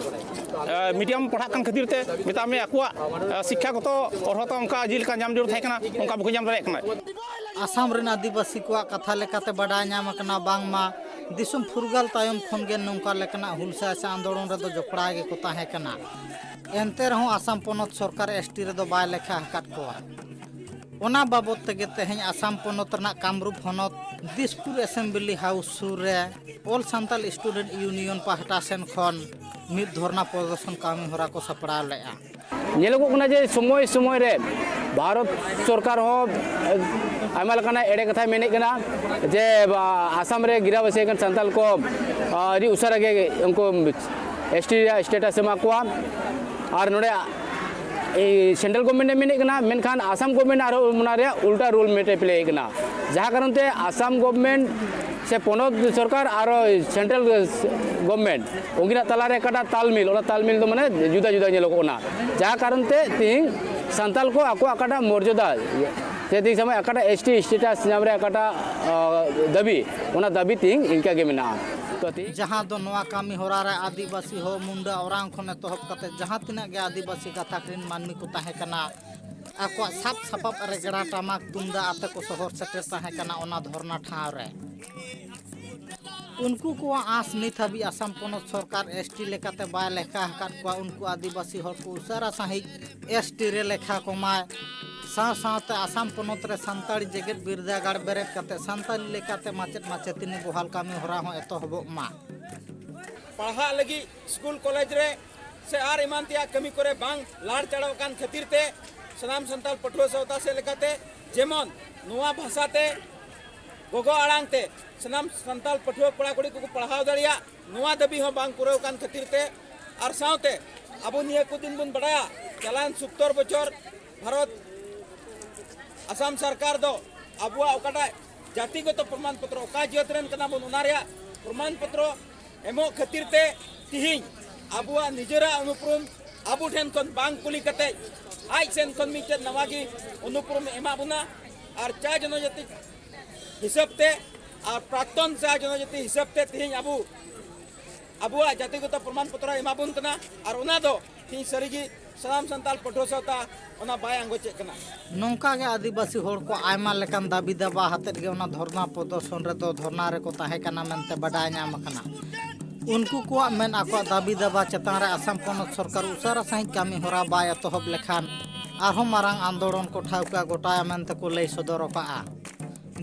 ᱮ, ᱢᱤᱰᱤᱭᱟᱢ ᱯᱟᱲᱦᱟᱜ ᱠᱟᱱ ᱠᱷᱟᱹᱛᱤᱨ ᱛᱮ ᱢᱮᱛᱟᱜ ᱢᱮ ᱟᱠᱚᱣᱟᱜ, ᱮ, ᱥᱤᱠᱠᱷᱟᱜᱚᱛᱚ ᱚᱨᱦᱚᱛᱟ ᱚᱱᱠᱟ ᱡᱮᱞᱮᱠᱟ ᱧᱟᱢ ᱡᱟᱹᱨᱩᱲ ᱛᱟᱦᱮᱸ ᱠᱟᱱᱟ, ᱚᱱᱠᱟ ᱵᱟᱠᱚ ᱧᱟᱢ ᱫᱟᱲᱮᱭᱟᱜ ᱠᱟᱱᱟ᱾ ᱟᱥᱟᱢ ᱨᱮᱱ ᱟᱹᱫᱤᱵᱟᱹᱥᱤ ᱠᱚᱣᱟᱜ ᱠᱟᱛᱷᱟ ᱞᱮᱠᱟᱛᱮ ᱵᱟᱰᱟᱭ ᱧᱟᱢ ᱟᱠᱟᱱᱟ ᱵᱟᱝᱢᱟ ᱫᱤᱥᱚᱢ ᱯᱷᱩᱨᱜᱟᱹᱞ ᱛᱟᱭᱚᱢ ᱠᱷᱚᱱ ᱜᱮ ᱱᱚᱝᱠᱟ ᱞᱮᱠᱟᱱᱟᱜ ᱦᱩᱞᱥᱟᱹᱭ ᱥᱮ ᱟᱱᱫᱳᱞᱚᱱ ᱨᱮᱫᱚ ᱡᱚᱯᱲᱟᱣ ᱜᱮᱠᱚ ᱛᱟᱦᱮᱸ ᱠᱟᱱᱟ᱾ ᱮᱱᱛᱮ ᱨᱮᱦᱚᱸ ᱟᱥᱟᱢ ᱯᱚᱱᱚᱛ ᱥᱚᱨᱠᱟᱨ ᱮᱥᱴᱤ ᱨᱮᱫᱚ ᱵᱟᱭ ᱞᱮᱠᱷᱟ ᱟᱠᱟᱫ ᱠᱚᱣᱟ᱾ ᱚᱱᱟ ᱵᱟᱵᱚᱛ ᱛᱮᱜᱮ ᱛᱮᱦᱮᱧ ᱟᱥᱟᱢ ᱯᱚᱱᱚᱛ ᱨᱮᱱᱟᱜ ᱠᱟᱢᱨᱩᱯ ᱦᱚᱱᱚᱛ ᱫᱤᱥᱯᱩᱨ ᱮᱥᱮᱢᱵᱞᱤ ᱦᱟᱣᱩᱥ ᱥᱩᱨ ᱨᱮ ᱚᱞ ᱥᱟᱱᱛᱟᱞ ᱥᱴᱩᱰᱮᱱᱴ ᱤᱭᱩᱱᱤᱭᱚᱱ ᱯᱟᱦᱴᱟ ᱥᱮᱱ ᱠᱷᱚᱱ ᱢᱤᱫ ᱫᱷᱚᱨᱱᱟ ᱯᱨᱚᱫᱚᱨᱥᱚᱱ ᱠᱟᱹᱢᱤ ᱦᱚᱨᱟ ᱠᱚ ᱥᱟᱯᱲᱟᱣ ᱞᱮᱫᱼᱟ᱾ ᱧᱮᱞᱚᱜᱚᱜ ᱠᱟᱱᱟ ᱡᱮ ᱥᱚᱢᱚᱭ ᱥᱚᱢᱚᱭ ᱨᱮ ᱵᱷᱟᱨᱚᱛ ᱥᱚᱨᱠᱟᱨ ᱦᱚᱸ ᱟᱭᱢᱟ ᱞᱮᱠᱟᱱᱟᱜ ᱮᱲᱮ ᱠᱟᱛᱷᱟᱭ ᱢᱮᱱᱮᱫ ᱠᱟᱱᱟ ᱡᱮ, ᱟ, ᱟᱥᱟᱢ ᱨᱮ ᱜᱤᱨᱟᱵᱟᱹᱥᱤ ᱟᱠᱟᱱ ᱥᱟᱱᱛᱟᱞ ᱠᱚ, ᱟ, ᱟᱹᱰᱤ ᱩᱥᱟᱹᱨᱟ ᱜᱮ ᱩᱱᱠᱩ ᱮᱥᱴᱤ ᱨᱮᱭᱟᱜ ᱥᱴᱮᱴᱟᱥ ᱮᱢᱟ ᱠᱚᱣᱟ᱾ ᱟᱨ ᱱᱚᱰᱮ ᱮᱭ ᱥᱮᱱᱴᱨᱟᱞ ᱜᱚᱵᱷᱢᱮᱱᱴ ᱮ ᱢᱮᱱᱮᱫ ᱠᱟᱱᱟ, ᱢᱮᱱᱠᱷᱟᱱ ᱟᱥᱟᱢ ᱜᱚᱵᱷᱢᱮᱱᱴ ᱟᱨᱦᱚᱸ ᱚᱱᱟ ᱨᱮᱭᱟᱜ ᱩᱞᱴᱟ ᱨᱳᱞ ᱢᱮᱴ ᱮ ᱯᱞᱮᱭᱮᱫ ᱠᱟᱱᱟ᱾ ᱡᱟᱦᱟᱸ ᱠᱟᱨᱚᱱ ᱛᱮ ᱟᱥᱟᱢ ᱜᱚᱵᱷᱢᱮᱱᱴ ᱥᱮ ᱯᱚᱱᱚᱛ ᱥᱚᱨᱠᱟᱨ ᱟᱨ ᱥᱮᱱᱴᱨᱟᱞ ᱜᱚᱵᱷᱢᱮᱱᱴ ᱩᱱᱠᱤᱱᱟᱜ ᱛᱟᱞᱟᱨᱮ ᱚᱠᱟᱴᱟᱜ ᱛᱟᱞᱢᱤᱞ, ᱚᱱᱟ ᱛᱟᱞᱢᱤᱞ ᱫᱚ ᱢᱟᱱᱮ ᱡᱩᱫᱟᱹ ᱡᱩᱫᱟᱹ ᱧᱮᱞᱚᱜᱚᱜ ᱠᱟᱱᱟ᱾ ᱡᱟᱦᱟᱸ ᱠᱟᱨᱚᱱ ᱛᱮ ᱛᱤᱦᱤᱧ ᱥᱟᱱᱛᱟᱞ ᱠᱚ ᱟᱠᱚᱣᱟᱜ ᱚᱠᱟᱴᱟᱜ ᱢᱚᱨᱡᱟᱫᱟ ᱥᱮ ᱛᱤᱦᱤᱧ ᱥᱚᱢᱚᱭ ᱚᱠᱟᱴᱟᱜ ᱮᱥᱴᱤ ᱥᱴᱮᱴᱟᱥ ᱧᱟᱢ ᱨᱮᱭᱟᱜ ᱚᱠᱟᱴᱟᱜ, ᱟ, ᱫᱟᱹᱵᱤ, ᱚᱱᱟ ᱫᱟᱹᱵᱤ ᱛᱤᱦᱤᱧ ᱤᱱᱠᱟ ᱜᱮ ᱢᱮᱱᱟᱜᱼᱟ᱾ ᱛᱚ ᱛᱤᱦᱤᱧ ᱡᱟᱦᱟᱸ ᱫᱚ ᱱᱚᱣᱟ ᱠᱟᱹᱢᱤ ᱦᱚᱨᱟ ᱨᱮ ᱟᱹᱫᱤᱵᱟᱹᱥᱤ ᱦᱚᱸ ᱢᱩᱱᱰᱟᱹ ᱚᱨᱟᱝ ᱠᱷᱚᱱ ᱮᱛᱚᱦᱚᱵ ᱠᱟᱛᱮ ᱡᱟᱦᱟᱸ ᱛᱤᱱᱟᱹᱜ ᱜᱮ ᱟᱹᱫᱤᱵᱟᱹᱥᱤ ᱜᱟᱛᱟᱠ ᱨᱮᱱ ᱢᱟᱹᱱᱢᱤ ᱠᱚ ᱛᱟᱦᱮᱸ ᱠᱟᱱᱟ, ᱟᱠᱚᱣᱟᱜ ᱥᱟᱵ ᱥᱟᱯᱟᱵ ᱨᱮᱜᱽᱲᱟ ᱴᱟᱢᱟᱠ ᱛᱩᱢᱫᱟᱜ ᱟᱛᱮ ᱠᱚ ᱥᱚᱦᱚᱨ ᱥᱮᱴᱮᱨ ᱛᱟᱦᱮᱸ ᱠᱟᱱᱟ ᱚᱱᱟ ᱫᱷᱚᱨᱱᱟ ᱴᱷᱟᱶ ᱨᱮ᱾ ᱩᱱᱠᱩ ᱠᱚᱣᱟᱜ ᱟᱸᱥ ᱱᱤᱛ ᱦᱟᱹᱵᱤᱡ ᱟᱥᱟᱢ ᱯᱚᱱᱚᱛ ᱥᱚᱨᱠᱟᱨ ᱮᱥ ᱴᱤ ᱞᱮᱠᱟᱛᱮ ᱵᱟᱭ ᱞᱮᱠᱷᱟ ᱟᱠᱟᱫ ᱠᱚᱣᱟ᱾ ᱩᱱᱠᱩ ᱟᱹᱫᱤᱵᱟᱹᱥᱤ ᱦᱚᱲ ᱠᱚ ᱩᱥᱟᱹᱨᱟ ᱥᱟᱺᱦᱤᱡ ᱮᱥ ᱴᱤ ᱨᱮ ᱞᱮᱠᱷᱟ ᱠᱚᱢᱟᱭ᱾ ᱥᱟᱶ ᱥᱟᱶᱛᱮ ᱟᱥᱟᱢ ᱯᱚᱱᱚᱛ ᱨᱮ ᱥᱟᱱᱛᱟᱲᱤ ᱡᱮᱜᱮᱛ ᱵᱤᱨᱫᱟᱹᱜᱟᱲ ᱵᱮᱨᱮᱫ ᱠᱟᱛᱮ ᱥᱟᱱᱛᱟᱲᱤ ᱞᱮᱠᱟᱛᱮ ᱢᱟᱪᱮᱫ ᱢᱟᱪᱮᱛᱟᱹᱱᱤ ᱵᱚᱦᱟᱞ ᱠᱟᱹᱢᱤ ᱦᱚᱨᱟ ᱦᱚᱸ ᱮᱛᱚᱦᱚᱵᱚᱜ ᱢᱟ᱾ ᱯᱟᱲᱦᱟᱜ ᱞᱟᱹᱜᱤᱫ ᱥᱠᱩᱞ ᱠᱚᱞᱮᱡᱽ ᱨᱮ ᱥᱮ ᱟᱨ ᱮᱢᱟᱱ ᱛᱮᱭᱟᱜ ᱠᱟᱹᱢᱤ ᱠᱚᱨᱮ ᱵᱟᱝ ᱞᱟᱲ ᱪᱟᱲᱚᱜ ᱠᱟᱱ ᱠᱷᱟᱹᱛᱤᱨ ᱛᱮ ᱥᱟᱱᱟᱢ ᱥᱟᱱᱛᱟᱲ ᱯᱟᱹᱴᱷᱩᱣᱟᱹ ᱥᱟᱶᱛᱟ ᱥᱮᱫ ᱞᱮᱠᱟᱛᱮ ᱡᱮᱢᱚᱱ ᱱᱚᱣᱟ ᱵᱷᱟᱥᱟ ᱛᱮ ᱜᱚᱜᱚ ᱟᱲᱟᱝ ᱛᱮ ᱥᱟᱱᱟᱢ ᱥᱟᱱᱛᱟᱲ ᱯᱟᱹᱴᱷᱩᱣᱟᱹ ᱠᱚᱲᱟ ᱠᱩᱲᱤ ᱠᱚᱠᱚ ᱯᱟᱲᱦᱟᱣ ᱫᱟᱲᱮᱭᱟᱜ, ᱱᱚᱣᱟ ᱫᱟᱹᱵᱤ ᱦᱚᱸ ᱵᱟᱝ ᱯᱩᱨᱟᱹᱣ ᱠᱟᱱ ᱠᱷᱟᱹᱛᱤᱨ ᱛᱮ᱾ ᱟᱨ ᱥᱟᱶᱛᱮ ᱟᱵᱚ ᱱᱤᱭᱟᱹ ᱠᱚ ᱫᱤᱱ ᱵᱚᱱ ᱵᱟᱲᱟᱭᱟ, ᱪᱟᱞᱟᱣᱮᱱ ᱥᱚᱛᱛᱚᱨ ᱵᱚᱪᱷᱚᱨ ᱵᱷᱟᱨᱚᱛ ᱟᱥᱟᱢ ᱥᱚᱨᱠᱟᱨ ᱫᱚ ᱟᱵᱚᱣᱟᱜ ᱚᱠᱟᱴᱟᱜ ᱡᱟᱹᱛᱤᱜᱚᱛᱚ ᱯᱨᱚᱢᱟᱱ ᱯᱚᱛᱨᱚ, ᱚᱠᱟ ᱡᱟᱹᱛ ᱨᱮᱱ ᱠᱟᱱᱟ ᱵᱚᱱ, ᱚᱱᱟ ᱨᱮᱭᱟᱜ ᱯᱨᱚᱢᱟᱱ ᱯᱚᱛᱨᱚ ᱮᱢᱚᱜ ᱠᱷᱟᱹᱛᱤᱨ ᱛᱮ ᱛᱤᱦᱤᱧ ᱟᱵᱚᱣᱟᱜ ᱱᱤᱡᱮᱨᱟᱜ ᱩᱱᱩᱯᱨᱩᱢ ᱟᱵᱚ ᱴᱷᱮᱱ ᱠᱷᱚᱱ ᱵᱟᱝ ᱠᱩᱞᱤ ᱠᱟᱛᱮ ᱟᱡ ᱥᱮᱱ ᱠᱷᱚᱱ ᱢᱤᱫᱴᱮᱱ ᱱᱟᱣᱟ ᱜᱮ ᱩᱱᱩᱯᱨᱩᱢ ᱮ ᱮᱢᱟᱜ ᱵᱚᱱᱟ᱾ ᱟᱨ ᱪᱟ ᱡᱚᱱᱚᱡᱟᱹᱛᱤ ᱦᱤᱥᱟᱹᱵ ᱛᱮ ᱟᱨ ᱯᱨᱟᱠᱛᱚᱱ ᱪᱟ ᱡᱚᱱᱚᱡᱟᱹᱛᱤ ᱦᱤᱥᱟᱹᱵ ᱛᱮ ᱛᱤᱦᱤᱧ ᱟᱵᱚ ᱟᱵᱚᱣᱟᱜ ᱡᱟᱹᱛᱤᱜᱚᱛᱚ ᱯᱨᱚᱢᱟᱱ ᱯᱚᱛᱨᱚᱭ ᱮᱢᱟ ᱵᱚᱱ ᱠᱟᱱᱟ᱾ ᱟᱨ ᱚᱱᱟ ᱫᱚ ᱛᱤᱦᱤᱧ ᱥᱟᱹᱨᱤᱜᱮ ᱥᱟᱱᱟᱢ ᱥᱟᱱᱛᱟᱲ ᱯᱟᱹᱴᱷᱩᱣᱟᱹ ᱥᱟᱶᱛᱟ ᱚᱱᱟ ᱵᱟᱭ ᱟᱸᱜᱚᱪᱮᱫ ᱠᱟᱱᱟ᱾ ᱱᱚᱝᱠᱟ ᱜᱮ ᱟᱹᱫᱤᱵᱟᱹᱥᱤ ᱦᱚᱲ ᱠᱚ ᱟᱭᱢᱟ ᱞᱮᱠᱟᱱ ᱫᱟᱹᱵᱤ ᱫᱟᱵᱟ ᱟᱛᱮᱫ ᱜᱮ ᱚᱱᱟ ᱫᱷᱚᱨᱱᱟ ᱯᱨᱚᱫᱚᱨᱥᱚᱱ ᱨᱮᱫᱚ ᱫᱷᱚᱨᱱᱟ ᱨᱮᱠᱚ ᱛᱟᱦᱮᱸ ᱠᱟᱱᱟ ᱢᱮᱱᱛᱮ ᱵᱟᱰᱟᱭ ᱧᱟᱢ ᱟᱠᱟᱱᱟ᱾ ᱩᱱᱠᱩ ᱠᱚᱣᱟᱜ ᱢᱮᱱ ᱟᱠᱚᱣᱟᱜ ᱫᱟᱹᱵᱤ ᱫᱟᱵᱟ ᱪᱮᱛᱟᱱ ᱨᱮ ᱟᱥᱟᱢ ᱯᱚᱱᱚᱛ ᱥᱚᱨᱠᱟᱨ ᱩᱥᱟᱹᱨᱟ ᱥᱟᱺᱦᱤᱡ ᱠᱟᱹᱢᱤ ᱦᱚᱨᱟ ᱵᱟᱭ ᱮᱛᱚᱦᱚᱵ ᱞᱮᱠᱷᱟᱱ ᱟᱨᱦᱚᱸ ᱢᱟᱨᱟᱝ ᱟᱱᱫᱳᱲᱚᱱ ᱠᱚ ᱴᱷᱟᱹᱣᱠᱟᱹ ᱜᱚᱴᱟᱭᱟ ᱢᱮᱱᱛᱮ ᱠᱚ ᱞᱟᱹᱭ ᱥᱚᱫᱚᱨ ᱟᱠᱟᱫᱼᱟ᱾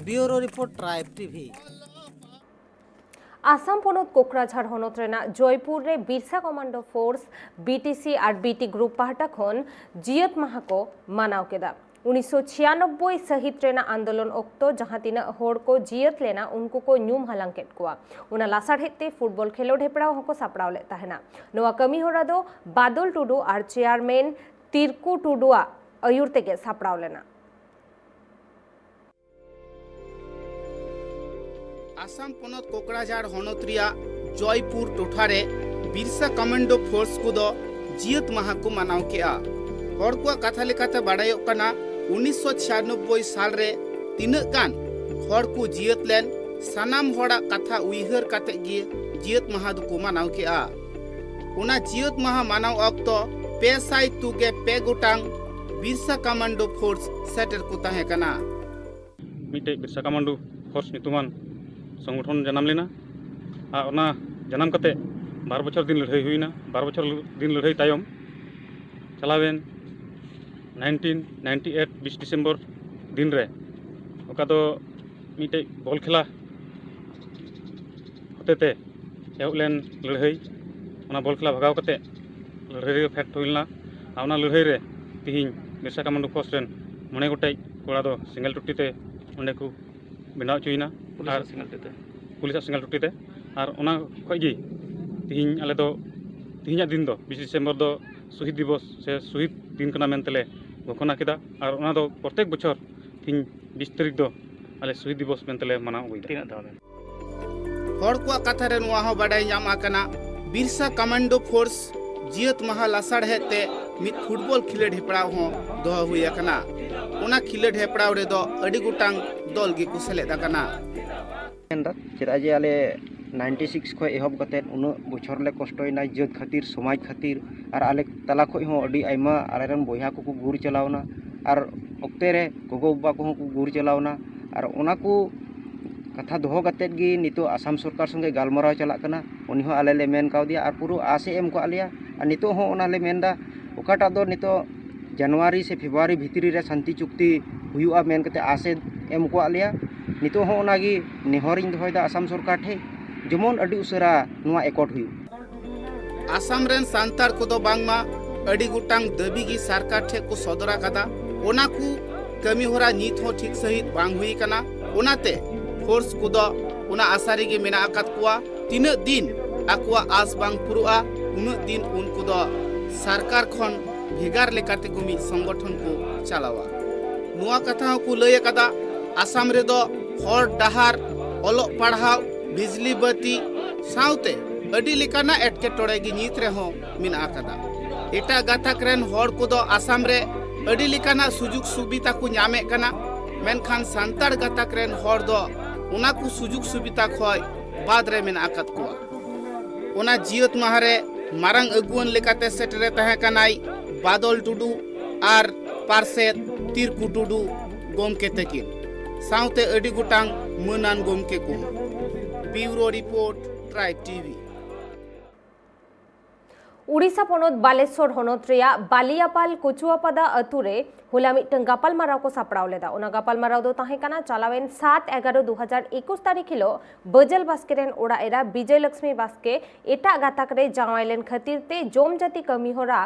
Bureau report, tribe TV. Assam ᱯᱚᱱᱚᱛ ᱠᱳᱠᱨᱟᱡᱷᱟᱲ ᱦᱚᱱᱚᱛ ᱨᱮᱱᱟᱜ ᱡᱚᱭᱯᱩᱨ ᱨᱮ Birsa commando force, B T C R B T group ᱯᱟᱦᱴᱟ ᱠᱷᱚᱱ ᱡᱤᱭᱟᱹᱛ ᱢᱟᱦᱟ ᱠᱚ ᱢᱟᱱᱟᱣ ᱠᱮᱫᱟ᱾ ᱩᱱᱤᱥᱥᱚ ᱪᱷᱤᱭᱟᱱᱚᱵᱵᱳᱭ ᱥᱟᱹᱦᱤᱛ ᱨᱮᱱᱟᱜ ᱟᱱᱫᱳᱞᱚᱱ ᱚᱠᱛᱚ ᱡᱟᱦᱟᱸ ᱛᱤᱱᱟᱹᱜ ᱦᱚᱲ ᱠᱚ ᱡᱤᱭᱟᱹᱛ ᱞᱮᱱᱟ, ᱩᱱᱠᱩ ᱠᱚ ᱧᱩᱢ ᱦᱟᱞᱟᱝ ᱠᱮᱫ ᱠᱚᱣᱟ᱾ ᱚᱱᱟ ᱞᱟᱥᱟᱲᱦᱮᱫ ᱛᱮ ᱯᱷᱩᱴᱵᱚᱞ ᱠᱷᱮᱞᱳᱰ ᱦᱮᱯᱨᱟᱣ ᱦᱚᱸᱠᱚ ᱥᱟᱯᱲᱟᱣ ᱞᱮᱫ ᱛᱟᱦᱮᱱᱟ᱾ ᱱᱚᱣᱟ ᱠᱟᱹᱢᱤ ᱦᱚᱨᱟ ᱫᱚ ᱵᱟᱫᱚᱞ ᱴᱩᱰᱩ ᱟᱨ ᱪᱮᱭᱟᱨᱢᱮᱱ ᱛᱤᱨᱠᱩ ᱴᱩᱰᱩᱣᱟᱜ ᱟᱹᱭᱩᱨ ᱛᱮᱜᱮ ᱥᱟᱯᱲᱟᱣ ᱞᱮᱱᱟ᱾ ᱟᱥᱟᱢ ᱯᱚᱱᱚᱛ ᱠᱳᱠᱲᱟᱡᱷᱟᱲ ᱦᱚᱱᱚᱛ ᱨᱮᱭᱟᱜ ᱡᱚᱭᱯᱩᱨ ᱴᱚᱴᱷᱟ ᱨᱮ ᱵᱤᱨᱥᱟ ᱠᱚᱢᱟᱱᱰᱳ ᱯᱷᱳᱨᱥ ᱠᱚᱫᱚ ᱡᱤᱭᱟᱹᱛ ᱢᱟᱦᱟ ᱠᱚ ᱢᱟᱱᱟᱣ ᱠᱮᱜᱼᱟ᱾ ᱦᱚᱲ ᱠᱚᱣᱟᱜ ᱠᱟᱛᱷᱟ ᱞᱮᱠᱟᱛᱮ ᱵᱟᱰᱟᱭᱚᱜ ᱠᱟᱱᱟ, ᱩᱱᱤᱥᱥᱚ ᱪᱷᱤᱭᱟᱱᱚᱵᱵᱳᱭ ᱥᱟᱞ ᱨᱮ ᱛᱤᱱᱟᱹᱜ ᱜᱟᱱ ᱦᱚᱲ ᱠᱚ ᱡᱤᱭᱟᱹᱛ ᱞᱮᱱ, ᱥᱟᱱᱟᱢ ᱦᱚᱲᱟᱜ ᱠᱟᱛᱷᱟ ᱩᱭᱦᱟᱹᱨ ᱠᱟᱛᱮ ᱜᱮ ᱡᱤᱭᱟᱹᱛ ᱢᱟᱦᱟ ᱫᱚᱠᱚ ᱢᱟᱱᱟᱣ ᱠᱮᱜᱼᱟ᱾ ᱚᱱᱟ ᱡᱤᱭᱟᱹᱛ ᱢᱟᱦᱟ ᱢᱟᱱᱟᱣ ᱚᱠᱛᱚ ᱯᱮ ᱥᱟᱭ ᱛᱩᱜᱮ ᱯᱮ ᱜᱚᱴᱟᱝ ᱵᱤᱨᱥᱟ ᱠᱟᱢᱟᱱᱰᱳ ᱯᱷᱳᱨᱥ ᱥᱮᱴᱮᱨ ᱠᱚ ᱛᱟᱦᱮᱸ ᱠᱟᱱᱟ᱾ ᱢᱤᱫᱴᱮᱡ ᱵᱤᱨᱥᱟ ᱠᱟᱢᱟᱱᱰᱳ ᱯᱷᱳᱨᱥ ᱧᱩᱛᱩᱢᱟᱱ ᱥᱚᱝᱜᱚᱴᱷᱚᱱ ᱡᱟᱱᱟᱢ ᱞᱮᱱᱟ᱾ ᱟᱨ ᱚᱱᱟ ᱡᱟᱱᱟᱢ ᱠᱟᱛᱮ ᱵᱟᱨ ᱵᱚᱪᱷᱚᱨ ᱫᱤᱱ ᱞᱟᱹᱲᱦᱟᱹᱭ ᱦᱩᱭᱱᱟ᱾ ᱵᱟᱨ ᱵᱚᱪᱷᱚᱨ ᱫᱤᱱ ᱞᱟᱹᱲᱦᱟᱹᱭ ᱛᱟᱭᱚᱢ ᱪᱟᱞᱟᱣᱮᱱ ᱱᱟᱭᱤᱱᱴᱤᱱ ᱱᱟᱭᱤᱱᱴᱤ ᱮᱭᱤᱴ ᱵᱤᱥ ᱰᱤᱥᱮᱢᱵᱚᱨ ᱫᱤᱱ ᱨᱮ, ᱚᱠᱟ ᱫᱚ ᱢᱤᱫᱴᱮᱡ ᱵᱚᱞ ᱠᱷᱮᱞᱟ ᱦᱚᱛᱮᱛᱮ ᱮᱦᱚᱵ ᱞᱮᱱ ᱞᱟᱹᱲᱦᱟᱹᱭ, ᱚᱱᱟ ᱵᱚᱞ ᱠᱷᱮᱞᱟ ᱵᱷᱟᱜᱟᱣ ᱠᱟᱛᱮ ᱞᱟᱹᱲᱦᱟᱹᱭ ᱨᱮ ᱯᱷᱮᱰ ᱦᱩᱭ ᱞᱮᱱᱟ᱾ ᱟᱨ ᱚᱱᱟ ᱞᱟᱹᱲᱦᱟᱹᱭ ᱨᱮ ᱛᱤᱦᱤᱧ ᱵᱤᱨᱥᱟ ᱠᱟᱢᱟᱱᱰᱳ ᱯᱷᱳᱨᱥ ᱨᱮᱱ ᱢᱚᱬᱮ ᱜᱚᱴᱮᱡ ᱠᱚᱲᱟ ᱫᱚ ᱥᱮᱸᱜᱮᱞ ᱴᱩᱴᱤ ᱛᱮ ᱚᱸᱰᱮ ᱠᱚ ᱵᱮᱱᱟᱣ ᱦᱚᱪᱚᱭᱮᱱᱟ᱾ ᱟᱨ ᱯᱩᱞᱤᱥᱟᱜ ᱥᱮᱸᱜᱮᱞ ᱴᱩᱴᱤ ᱛᱮ᱾ ᱟᱨ ᱚᱱᱟ ᱠᱷᱚᱡ ᱜᱮ ᱛᱤᱦᱤᱧ ᱟᱞᱮ ᱫᱚ, ᱛᱤᱦᱤᱧᱟᱜ ᱫᱤᱱ ᱫᱚ ᱵᱤᱥ ᱰᱤᱥᱮᱢᱵᱚᱨ ᱫᱚ ᱥᱚᱦᱤᱫ ᱫᱤᱵᱚᱥ ᱥᱮ ᱥᱚᱦᱤᱫ ᱫᱤᱱ ᱠᱟᱱᱟ ᱢᱮᱱᱛᱮ ᱞᱮ ᱜᱷᱳᱥᱚᱱᱟ ᱠᱮᱫᱟ᱾ ᱟᱨ ᱚᱱᱟ ᱫᱚ ᱯᱨᱚᱛᱮᱠ ᱵᱚᱪᱷᱚᱨ ᱛᱤᱦᱤᱧ ᱵᱤᱥ ᱛᱟᱹᱨᱤᱠᱷ ᱫᱚ ᱟᱞᱮ ᱥᱚᱦᱤᱫ ᱫᱤᱵᱚᱥ ᱢᱮᱱᱛᱮ ᱞᱮ ᱢᱟᱱᱟᱣ ᱟᱹᱜᱩᱭᱮᱫᱟ᱾ ᱛᱤᱱᱟᱹᱜ ᱫᱷᱟᱣ ᱵᱮᱱ? ᱦᱚᱲ ᱠᱚᱣᱟᱜ ᱠᱟᱛᱷᱟ ᱨᱮ ᱱᱚᱣᱟ ᱦᱚᱸ ᱵᱟᱰᱟᱭ ᱧᱟᱢ ᱟᱠᱟᱱᱟ, ᱵᱤᱨᱥᱟ ᱠᱟᱢᱟᱱᱰᱳ ᱯᱷᱳᱨᱥ ᱡᱤᱭᱟᱹᱛ ᱢᱟᱦᱟ ᱞᱟᱥᱟᱲᱦᱮᱫ ᱛᱮ ᱢᱤᱫ ᱯᱷᱩᱴᱵᱚᱞ ᱠᱷᱮᱞᱳᱰ ᱦᱮᱯᱨᱟᱣ ᱦᱚᱸ ᱫᱚᱦᱚ ᱦᱩᱭ ᱟᱠᱟᱱᱟ᱾ ᱚᱱᱟ ᱠᱷᱮᱞᱳᱰ ᱦᱮᱯᱨᱟᱣ ᱨᱮᱫᱚ ᱟᱹᱰᱤ ᱜᱚᱴᱟᱝ ᱫᱚᱞ ᱜᱮᱠᱚ ᱥᱮᱞᱮᱫ ᱟᱠᱟᱱᱟ᱾ ᱢᱮᱱᱫᱟ ᱪᱮᱫᱟᱜ ᱡᱮ ᱟᱞᱮ ᱱᱟᱭᱤᱱᱴᱤ ᱥᱤᱠᱥ ᱠᱷᱚᱱ ᱮᱦᱚᱵ ᱠᱟᱛᱮᱫ ᱩᱱᱟᱹᱜ ᱵᱚᱪᱷᱚᱨ ᱞᱮ ᱠᱚᱥᱴᱚᱭᱮᱱᱟ ᱡᱟᱹᱛ ᱠᱷᱟᱹᱛᱤᱨ, ᱥᱚᱢᱟᱡᱽ ᱠᱷᱟᱹᱛᱤᱨ, ᱟᱨ ᱟᱞᱮ ᱛᱟᱞᱟ ᱠᱷᱚᱱ ᱦᱚᱸ ᱟᱹᱰᱤ ᱟᱭᱢᱟ ᱟᱞᱮᱨᱮᱱ ᱵᱚᱭᱦᱟ ᱠᱚᱠᱚ ᱜᱩᱨ ᱪᱟᱞᱟᱣᱱᱟ, ᱟᱨ ᱚᱠᱛᱮ ᱨᱮ ᱜᱚᱜᱚ ᱵᱟᱵᱟ ᱠᱚᱦᱚᱸ ᱠᱚ ᱜᱩᱨ ᱪᱟᱞᱟᱣᱱᱟ᱾ ᱟᱨ ᱚᱱᱟ ᱠᱚ ᱠᱟᱛᱷᱟ ᱫᱚᱦᱚ ᱠᱟᱛᱮᱫ ᱜᱮ ᱱᱤᱛᱚᱜ ᱟᱥᱟᱢ ᱥᱚᱨᱠᱟᱨ ᱥᱚᱸᱜᱮ ᱜᱟᱞᱢᱟᱨᱟᱣ ᱪᱟᱞᱟᱜ ᱠᱟᱱᱟ᱾ ᱩᱱᱤ ᱦᱚᱸ ᱟᱞᱮ ᱞᱮ ᱢᱮᱱ ᱠᱟᱣᱫᱮᱭᱟ ᱟᱨ ᱯᱩᱨᱟᱹ ᱟᱥᱮ ᱮᱢ ᱠᱟᱜ ᱞᱮᱭᱟ᱾ ᱟᱨ ᱱᱤᱛᱚᱜ ᱦᱚᱸ ᱚᱱᱟ ᱞᱮ ᱢᱮᱱᱫᱟ, ᱚᱠᱟᱴᱟᱜ ᱫᱚ ᱱᱤᱛᱚᱜ ᱡᱟᱱᱩᱣᱟᱨᱤ ᱥᱮ ᱯᱷᱮᱵᱽᱨᱩᱣᱟᱨᱤ ᱵᱷᱤᱛᱨᱤ ᱨᱮ ᱥᱟᱱᱛᱤ ᱪᱩᱠᱛᱤ ᱦᱩᱭᱩᱜᱼᱟ ᱢᱮᱱ ᱠᱟᱛᱮ ᱟᱥᱮ ᱮᱢ ᱠᱟᱜ ᱞᱮᱭᱟ᱾ ᱱᱤᱛᱚᱜ ᱦᱚᱸ ᱚᱱᱟᱜᱮ ᱱᱮᱦᱚᱨᱤᱧ ᱫᱚᱦᱚᱭᱮᱫᱟ ᱟᱥᱟᱢ ᱥᱚᱨᱠᱟᱨ ᱴᱷᱮᱱ, ᱡᱮᱢᱚᱱ ᱟᱹᱰᱤ ᱩᱥᱟᱹᱨᱟ ᱱᱚᱣᱟ ᱮᱠᱚᱴ ᱦᱩᱭᱩᱜ᱾ ᱟᱥᱟᱢ ᱨᱮᱱ ᱥᱟᱱᱛᱟᱲ ᱠᱚᱫᱚ ᱵᱟᱝᱢᱟ ᱟᱹᱰᱤ ᱜᱚᱴᱟᱝ ᱫᱟᱹᱵᱤ ᱜᱮ ᱥᱚᱨᱠᱟᱨ ᱴᱷᱮᱱ ᱠᱚ ᱥᱚᱫᱚᱨ ᱟᱠᱟᱫᱟ᱾ ᱚᱱᱟ ᱠᱚ ᱠᱟᱹᱢᱤ ᱦᱚᱨᱟ ᱱᱤᱛ ᱦᱚᱸ ᱴᱷᱤᱠ ᱥᱟᱺᱦᱤᱡ ᱵᱟᱝ ᱦᱩᱭ ᱟᱠᱟᱱᱟ᱾ ᱚᱱᱟᱛᱮ ᱯᱷᱳᱨᱥ ᱠᱚᱫᱚ ᱚᱱᱟ ᱟᱥᱟ ᱨᱮᱜᱮ ᱢᱮᱱᱟᱜ ᱟᱠᱟᱫ ᱠᱚᱣᱟ᱾ ᱛᱤᱱᱟᱹᱜ ᱫᱤᱱ ᱟᱠᱚᱣᱟᱜ ᱟᱥ ᱵᱟᱝ ᱯᱩᱨᱟᱹᱜᱼᱟ, ᱩᱱᱟᱹᱜ ᱫᱤᱱ ᱩᱱᱠᱩ ᱫᱚ ᱥᱚᱨᱠᱟᱨ ᱠᱷᱚᱱ ᱵᱷᱮᱜᱟᱨ ᱞᱮᱠᱟᱛᱮ ᱠᱚ ᱢᱤᱫ ᱥᱚᱝᱜᱚᱴᱷᱚᱱ ᱠᱚ ᱪᱟᱞᱟᱣᱟ᱾ ᱱᱚᱣᱟ ᱠᱟᱛᱷᱟ ᱦᱚᱸᱠᱚ ᱞᱟᱹᱭ ᱟᱠᱟᱫᱟ, ᱟᱥᱟᱢ ᱨᱮᱫᱚ ᱦᱚᱨ ᱰᱟᱦᱟᱨ, ᱚᱞᱚᱜ ᱯᱟᱲᱦᱟᱣ, ᱵᱤᱡᱽᱞᱤ ᱵᱟᱹᱛᱤ ᱥᱟᱶᱛᱮ ᱟᱹᱰᱤ ᱞᱮᱠᱟᱱᱟᱜ ᱮᱴᱠᱮᱴᱚᱬᱮ ᱜᱮ ᱱᱤᱛ ᱨᱮᱦᱚᱸ ᱢᱮᱱᱟᱜ ᱟᱠᱟᱫᱟ᱾ ᱮᱴᱟᱜ ᱜᱟᱛᱟᱠ ᱨᱮᱱ ᱦᱚᱲ ᱠᱚᱫᱚ ᱟᱥᱟᱢ ᱨᱮ ᱟᱹᱰᱤ ᱞᱮᱠᱟᱱᱟᱜ ᱥᱩᱡᱳᱜᱽ ᱥᱩᱵᱤᱫᱷᱟ ᱠᱚ ᱧᱟᱢᱮᱫ ᱠᱟᱱᱟ, ᱢᱮᱱᱠᱷᱟᱱ ᱥᱟᱱᱛᱟᱲ ᱜᱟᱛᱟᱠ ᱨᱮᱱ ᱦᱚᱲ ᱫᱚ ᱚᱱᱟ ᱠᱚ ᱥᱩᱡᱳᱜᱽ ᱥᱩᱵᱤᱫᱷᱟ ᱠᱷᱚᱱ ᱵᱟᱫ ᱨᱮ ᱢᱮᱱᱟᱜ ᱟᱠᱟᱫ ᱠᱚᱣᱟ᱾ ᱚᱱᱟ ᱡᱤᱭᱟᱹᱛ ᱢᱟᱦᱟ ᱨᱮ ᱢᱟᱨᱟᱝ ᱟᱹᱜᱩᱣᱟᱹᱱ ᱞᱮᱠᱟᱛᱮ ᱥᱮᱴᱮᱨᱮ ᱛᱟᱦᱮᱸ ᱠᱟᱱᱟᱭ ᱵᱟᱫᱚᱞ ᱴᱩᱰᱩ ᱟᱨ ᱯᱟᱨᱥᱮᱛ ᱛᱤᱨᱠᱩ ᱴᱩᱰᱩ ᱜᱚᱢᱠᱮ ᱛᱟᱹᱠᱤᱱ ᱥᱟᱶᱛᱮ ᱟᱹᱰᱤ ᱜᱚᱴᱟᱝ ᱢᱟᱹᱱᱟᱱ ᱜᱚᱢᱠᱮ ᱠᱚ᱾ ᱵᱤᱭᱩᱨᱳ ᱨᱤᱯᱳᱨᱴ, ᱴᱨᱟᱭᱤᱵᱽ ᱴᱤᱵᱷᱤ᱾ ᱩᱲᱤᱥᱥᱟ ᱯᱚᱱᱚᱛ ᱵᱟᱞᱮᱥᱚᱨ ᱦᱚᱱᱚᱛ ᱨᱮᱭᱟᱜ ᱵᱟᱞᱤᱭᱟᱯᱟᱞ ᱠᱚᱪᱩᱣᱟᱯᱟᱫᱟ ᱟᱹᱛᱩ ᱨᱮ ᱦᱚᱞᱟ ᱢᱤᱫᱴᱟᱝ ᱜᱟᱯᱟᱞᱢᱟᱨᱟᱣ ᱠᱚ ᱥᱟᱯᱲᱟᱣ ᱞᱮᱫᱟ᱾ ᱚᱱᱟ ᱜᱟᱯᱟᱞᱢᱟᱨᱟᱣ ᱫᱚ ᱛᱟᱦᱮᱸ ᱠᱟᱱᱟ ᱪᱟᱞᱟᱣᱮᱱ ᱥᱟᱛ ᱮᱜᱟᱨᱚ ᱫᱩ ᱦᱟᱡᱟᱨ ᱮᱠᱩᱥ ᱛᱟᱹᱨᱤᱠᱷ ᱦᱤᱞᱳᱜ ᱵᱟᱹᱡᱟᱹᱞ ᱵᱟᱥᱠᱮ ᱨᱮᱱ ᱚᱲᱟᱜ ᱮᱨᱟ ᱵᱤᱡᱚᱭ ᱞᱚᱠᱥᱢᱤ ᱵᱟᱥᱠᱮ ᱮᱴᱟᱜ ᱜᱟᱛᱟᱠ ᱨᱮ ᱡᱟᱶᱟᱭ ᱞᱮᱱ ᱠᱷᱟᱹᱛᱤᱨ ᱛᱮ ᱡᱚᱢ ᱡᱟᱹᱛᱤ ᱠᱟᱹᱢᱤ ᱦᱚᱨᱟ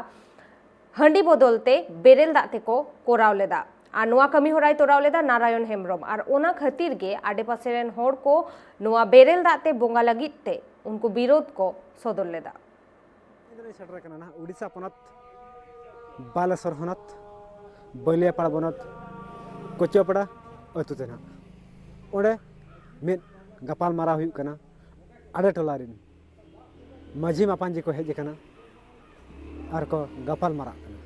ᱦᱟᱺᱰᱤ ᱵᱚᱫᱚᱞ ᱛᱮ ᱵᱮᱨᱮᱞ ᱫᱟᱜ ᱛᱮᱠᱚ ᱠᱚᱨᱟᱣ ᱞᱮᱫᱟ᱾ ᱟᱨ ᱱᱚᱣᱟ ᱠᱟᱹᱢᱤ ᱦᱚᱨᱟᱭ ᱛᱚᱨᱟᱣ ᱞᱮᱫᱟ ᱱᱟᱨᱟᱭᱚᱱ ᱦᱮᱢᱵᱨᱚᱢ᱾ ᱟᱨ ᱚᱱᱟ ᱠᱷᱟᱹᱛᱤᱨ ᱜᱮ ᱟᱰᱮᱯᱟᱥᱮ ᱨᱮᱱ ᱦᱚᱲ ᱠᱚ ᱱᱚᱣᱟ ᱵᱮᱨᱮᱞ ᱫᱟᱜ ᱛᱮ ᱵᱚᱸᱜᱟ ᱞᱟᱹᱜᱤᱫ ᱛᱮ ᱩᱱᱠᱩ ᱵᱤᱨᱳᱫᱷ ᱠᱚ ᱥᱚᱫᱚᱨ ᱞᱮᱫᱟ᱾ ᱤᱧ ᱫᱚᱧ ᱥᱮᱴᱮᱨ ᱟᱠᱟᱱᱟ ᱱᱟᱦᱟᱜ ᱩᱲᱤᱥᱥᱟ ᱯᱚᱱᱚᱛ, ᱵᱟᱞᱮᱥᱚᱨ ᱦᱚᱱᱚᱛ, ᱵᱟᱹᱞᱤᱭᱟᱯᱟᱲᱟ ᱵᱚᱱᱚᱛ, ᱠᱚᱪᱩᱣᱟᱯᱟᱲᱟ ᱟᱹᱛᱩ ᱛᱮ ᱱᱟᱦᱟᱜ᱾ ᱚᱸᱰᱮ ᱢᱤᱫ ᱜᱟᱯᱟᱞ ᱢᱟᱨᱟᱣ ᱦᱩᱭᱩᱜ ᱠᱟᱱᱟ᱾ ᱟᱰᱮ ᱴᱚᱞᱟ ᱨᱮᱱ ᱢᱟᱹᱡᱷᱤ ᱢᱟᱯᱟᱧᱡᱤ ᱠᱚ ᱦᱮᱡ ᱟᱠᱟᱱᱟ ᱟᱨ ᱠᱚ ᱜᱟᱯᱟᱞ ᱢᱟᱨᱟᱜ ᱠᱟᱱᱟ᱾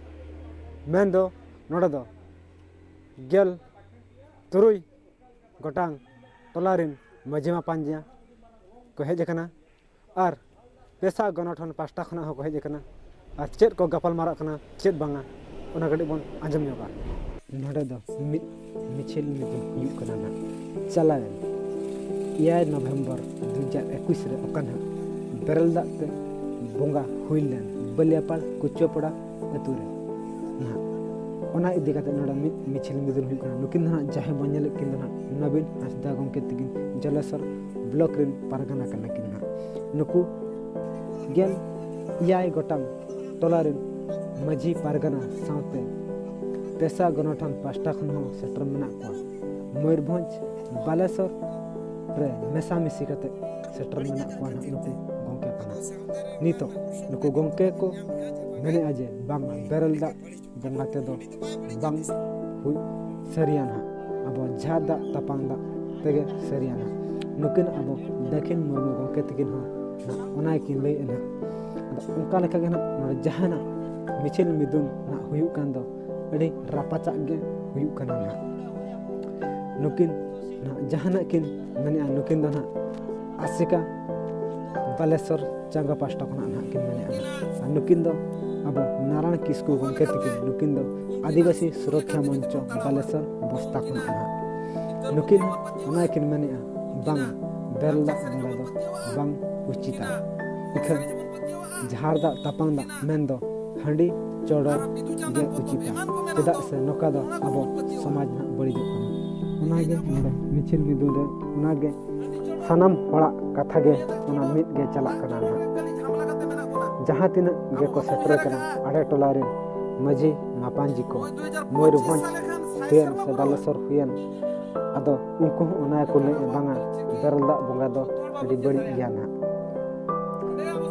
ᱢᱮᱱᱫᱚ ᱱᱚᱰᱮ ᱫᱚ ᱜᱮᱞ ᱛᱩᱨᱩᱭ ᱜᱚᱴᱟᱝ ᱴᱚᱞᱟ ᱨᱮᱱ ᱢᱟᱹᱡᱷᱤ ᱢᱟᱯᱟᱧᱡᱤ ᱠᱚ ᱦᱮᱡ ᱟᱠᱟᱱᱟ ᱟᱨ ᱯᱮᱥᱟ ᱜᱚᱱᱚᱴᱷᱚᱱ ᱯᱟᱥᱴᱟ ᱠᱷᱚᱱᱟᱜ ᱦᱚᱸᱠᱚ ᱦᱮᱡ ᱟᱠᱟᱱᱟ᱾ ᱟᱨ ᱪᱮᱫ ᱠᱚ ᱜᱟᱯᱟᱞ ᱢᱟᱨᱟᱜ ᱠᱟᱱᱟ, ᱪᱮᱫ ᱵᱟᱝᱟ, ᱚᱱᱟ ᱠᱟᱹᱴᱤᱡ ᱵᱚᱱ ᱟᱸᱡᱚᱢ ᱧᱚᱜᱟ᱾ ᱱᱚᱰᱮ ᱫᱚ ᱢᱤᱫ ᱢᱤᱪᱷᱤᱞ ᱢᱤᱫᱩᱱ ᱦᱩᱭᱩᱜ ᱠᱟᱱᱟ ᱱᱟᱜ᱾ ᱪᱟᱞᱟᱣᱮᱱ ᱮᱭᱟᱭ ᱱᱚᱵᱷᱮᱢᱵᱚᱨ ᱫᱩ ᱦᱟᱡᱟᱨ ᱮᱠᱩᱥ ᱨᱮ ᱚᱠᱟ ᱱᱟᱜ ᱵᱮᱨᱮᱞ ᱫᱟᱜ ᱛᱮ ᱵᱚᱸᱜᱟ ᱦᱩᱭ ᱞᱮᱱ ᱵᱟᱹᱞᱤᱭᱟᱯᱟᱲ ᱠᱩᱪᱩᱣᱟᱯᱟᱲᱟ ᱟᱹᱛᱩ ᱨᱮ ᱱᱟᱦᱟᱜ᱾ ᱚᱱᱟ ᱤᱫᱤ ᱠᱟᱛᱮ ᱱᱚᱰᱮ ᱢᱤᱫ ᱢᱤᱪᱷᱤᱞ ᱢᱤᱫᱩᱱ ᱦᱩᱭᱩᱜ ᱠᱟᱱᱟ᱾ ᱱᱩᱠᱤᱱ ᱫᱚ ᱱᱟᱦᱟᱜ ᱡᱟᱦᱟᱸᱭ ᱵᱚᱱ ᱧᱮᱞᱮᱫ ᱠᱤᱱ ᱫᱚ ᱱᱟᱦᱟᱜ ᱱᱚᱵᱤᱱ ᱦᱟᱸᱥᱫᱟ ᱜᱚᱢᱠᱮ ᱛᱟᱹᱠᱤᱱ ᱡᱚᱞᱮᱥᱚᱨ ᱵᱞᱚᱠ ᱨᱮᱱ ᱯᱟᱨᱜᱟᱱᱟ ᱠᱟᱱᱟ ᱠᱤᱱ ᱱᱟᱦᱟᱜ᱾ ᱱᱩᱠᱩ ᱜᱮᱞ ᱮᱭᱟᱭ ᱜᱚᱴᱟᱝ ᱴᱚᱞᱟ ᱨᱮᱱ ᱢᱟᱹᱡᱷᱤ ᱯᱟᱨᱜᱟᱱᱟ ᱥᱟᱶᱛᱮ ᱯᱮᱥᱟ ᱜᱚᱱᱚᱴᱷᱚᱱ ᱯᱟᱥᱴᱟ ᱠᱷᱚᱱ ᱦᱚᱸ ᱥᱮᱴᱮᱨ ᱢᱮᱱᱟᱜ ᱠᱚᱣᱟ᱾ ᱢᱚᱭᱩᱨᱵᱷᱚᱸᱡᱽ, ᱵᱟᱞᱮᱥᱚᱨ ᱨᱮ ᱢᱮᱥᱟᱢᱤᱥᱤ ᱠᱟᱛᱮ ᱥᱮᱴᱮᱨ ᱢᱮᱱᱟᱜ ᱠᱚᱣᱟ ᱱᱟᱦᱟᱜ ᱱᱩᱠᱩ ᱜᱚᱢᱠᱮ ᱠᱚ ᱱᱟᱦᱟᱜ᱾ ᱱᱤᱛᱚᱜ ᱱᱩᱠᱩ ᱜᱚᱢᱠᱮ ᱠᱚ ᱢᱮᱱᱮᱫᱼᱟ ᱡᱮ ᱵᱟᱝ, ᱵᱮᱨᱮᱞ ᱫᱟᱜ ᱵᱚᱸᱜᱟ ᱛᱮᱫᱚ ᱵᱟᱝ ᱦᱩᱭ ᱥᱟᱹᱨᱤᱭᱟ ᱱᱟᱦᱟᱜ᱾ ᱟᱵᱚ ᱡᱷᱟᱨ ᱫᱟᱜ ᱛᱟᱯᱟᱱ ᱫᱟᱜ ᱛᱮᱜᱮ ᱥᱟᱹᱨᱤᱭᱟ ᱱᱟᱦᱟᱜ᱾ ᱱᱩᱠᱤᱱ ᱟᱵᱚ ᱫᱟᱹᱠᱷᱤᱱ ᱢᱩᱨᱢᱩ ᱜᱚᱢᱠᱮ ᱛᱟᱹᱠᱤᱱ ᱦᱚᱸ ᱱᱟᱦᱟᱜ ᱚᱱᱟ ᱜᱮᱠᱤᱱ ᱞᱟᱹᱭᱮᱫᱼᱟ ᱱᱟᱦᱟᱜ᱾ ᱟᱫᱚ ᱚᱱᱠᱟ ᱞᱮᱠᱟ ᱜᱮ ᱱᱟᱦᱟᱜ ᱱᱚᱰᱮ ᱡᱟᱦᱟᱱᱟᱜ ᱢᱤᱪᱷᱤᱞ ᱢᱤᱫᱩᱱ ᱱᱟᱦᱟᱜ ᱦᱩᱭᱩᱜ ᱠᱟᱱ ᱫᱚ ᱟᱹᱰᱤ ᱨᱟᱯᱟᱪᱟᱜ ᱜᱮ ᱦᱩᱭᱩᱜ ᱠᱟᱱᱟ ᱱᱟᱦᱟᱜ᱾ ᱱᱩᱠᱤᱱ ᱱᱟᱦᱟᱜ ᱡᱟᱦᱟᱱᱟᱜ ᱠᱤᱱ ᱢᱮᱱᱮᱫᱼᱟ, ᱱᱩᱠᱤᱱ ᱫᱚ ᱱᱟᱦᱟᱜ ᱟᱥᱮᱠᱟ ᱵᱟᱞᱮᱥᱚᱨ ᱪᱟᱸᱜᱟ ᱯᱟᱥᱴᱟ ᱠᱷᱚᱱᱟᱜ ᱱᱟᱦᱟᱜ ᱠᱤᱱ ᱢᱮᱱᱮᱫᱼᱟ ᱱᱟᱦᱟᱜ᱾ ᱟᱨ ᱱᱩᱠᱤᱱ ᱫᱚ ᱟᱵᱚ ᱱᱟᱨᱟᱭᱚᱱ ᱠᱤᱥᱠᱩ ᱜᱚᱢᱠᱮ ᱛᱟᱹᱠᱤᱱ, ᱱᱩᱠᱤᱱ ᱫᱚ ᱟᱹᱫᱤᱵᱟᱹᱥᱤ ᱥᱩᱨᱚᱠᱠᱷᱟ ᱢᱚᱧᱪᱚ ᱵᱟᱞᱮᱥᱚᱨ ᱵᱚᱥᱛᱟ ᱠᱷᱚᱱᱟᱜ ᱱᱟᱦᱟᱜ᱾ ᱱᱩᱠᱤᱱ ᱚᱱᱟ ᱠᱤᱱ ᱢᱮᱱᱮᱫᱼᱟ, ᱵᱟᱝᱟ, ᱵᱮᱨᱮᱞ ᱫᱟᱜ ᱵᱚᱸᱜᱟ ᱫᱚ ᱵᱟᱝ ᱩᱪᱤᱛᱟ᱾ ᱤᱠᱷᱟᱹᱱ ᱡᱷᱟᱨ ᱫᱟᱜ ᱛᱟᱯᱟᱝ ᱫᱟᱜ ᱢᱮᱱᱫᱚ ᱦᱟᱺᱰᱤ ᱪᱚᱰᱚᱨ ᱜᱮ ᱩᱪᱤᱛᱟ᱾ ᱪᱮᱫᱟᱜ ᱥᱮ ᱱᱚᱝᱠᱟ ᱫᱚ ᱟᱵᱚ ᱥᱚᱢᱟᱡᱽ ᱱᱟᱦᱟᱜ ᱵᱟᱹᱲᱤᱡᱚᱜ ᱠᱟᱱᱟ᱾ ᱚᱱᱟᱜᱮ ᱱᱚᱰᱮ ᱢᱤᱪᱷᱤᱞ ᱢᱤᱫᱩᱱ ᱨᱮ ᱚᱱᱟᱜᱮ ᱥᱟᱱᱟᱢ ᱦᱚᱲᱟᱜ ᱠᱟᱛᱷᱟ ᱜᱮ ᱚᱱᱟ ᱢᱤᱫ ᱜᱮ ᱪᱟᱞᱟᱜ ᱠᱟᱱᱟ ᱱᱟᱦᱟᱜ᱾ ᱡᱟᱦᱟᱸ ᱛᱤᱱᱟᱹᱜ ᱜᱮᱠᱚ ᱥᱮᱴᱮᱨ ᱠᱟᱱᱟ ᱟᱲᱮ ᱴᱚᱞᱟ ᱨᱮᱱ ᱢᱟᱹᱡᱷᱤ ᱢᱟᱯᱟᱧᱡᱤ ᱠᱚ, ᱢᱚᱭᱩᱨᱵᱷᱚᱸᱡᱽ ᱦᱩᱭᱮᱱ ᱥᱮ ᱵᱟᱞᱮᱥᱚᱨ ᱦᱩᱭᱮᱱ, ᱟᱫᱚ ᱩᱱᱠᱩ ᱦᱚᱸ ᱚᱱᱟ ᱜᱮᱠᱚ ᱞᱟᱹᱭᱮᱫᱼᱟ, ᱵᱟᱝᱟ, ᱵᱮᱨᱮᱞ ᱫᱟᱜ ᱵᱚᱸᱜᱟ ᱫᱚ ᱟᱹᱰᱤ ᱵᱟᱹᱲᱤᱡ ᱜᱮᱭᱟ ᱱᱟᱦᱟᱜ᱾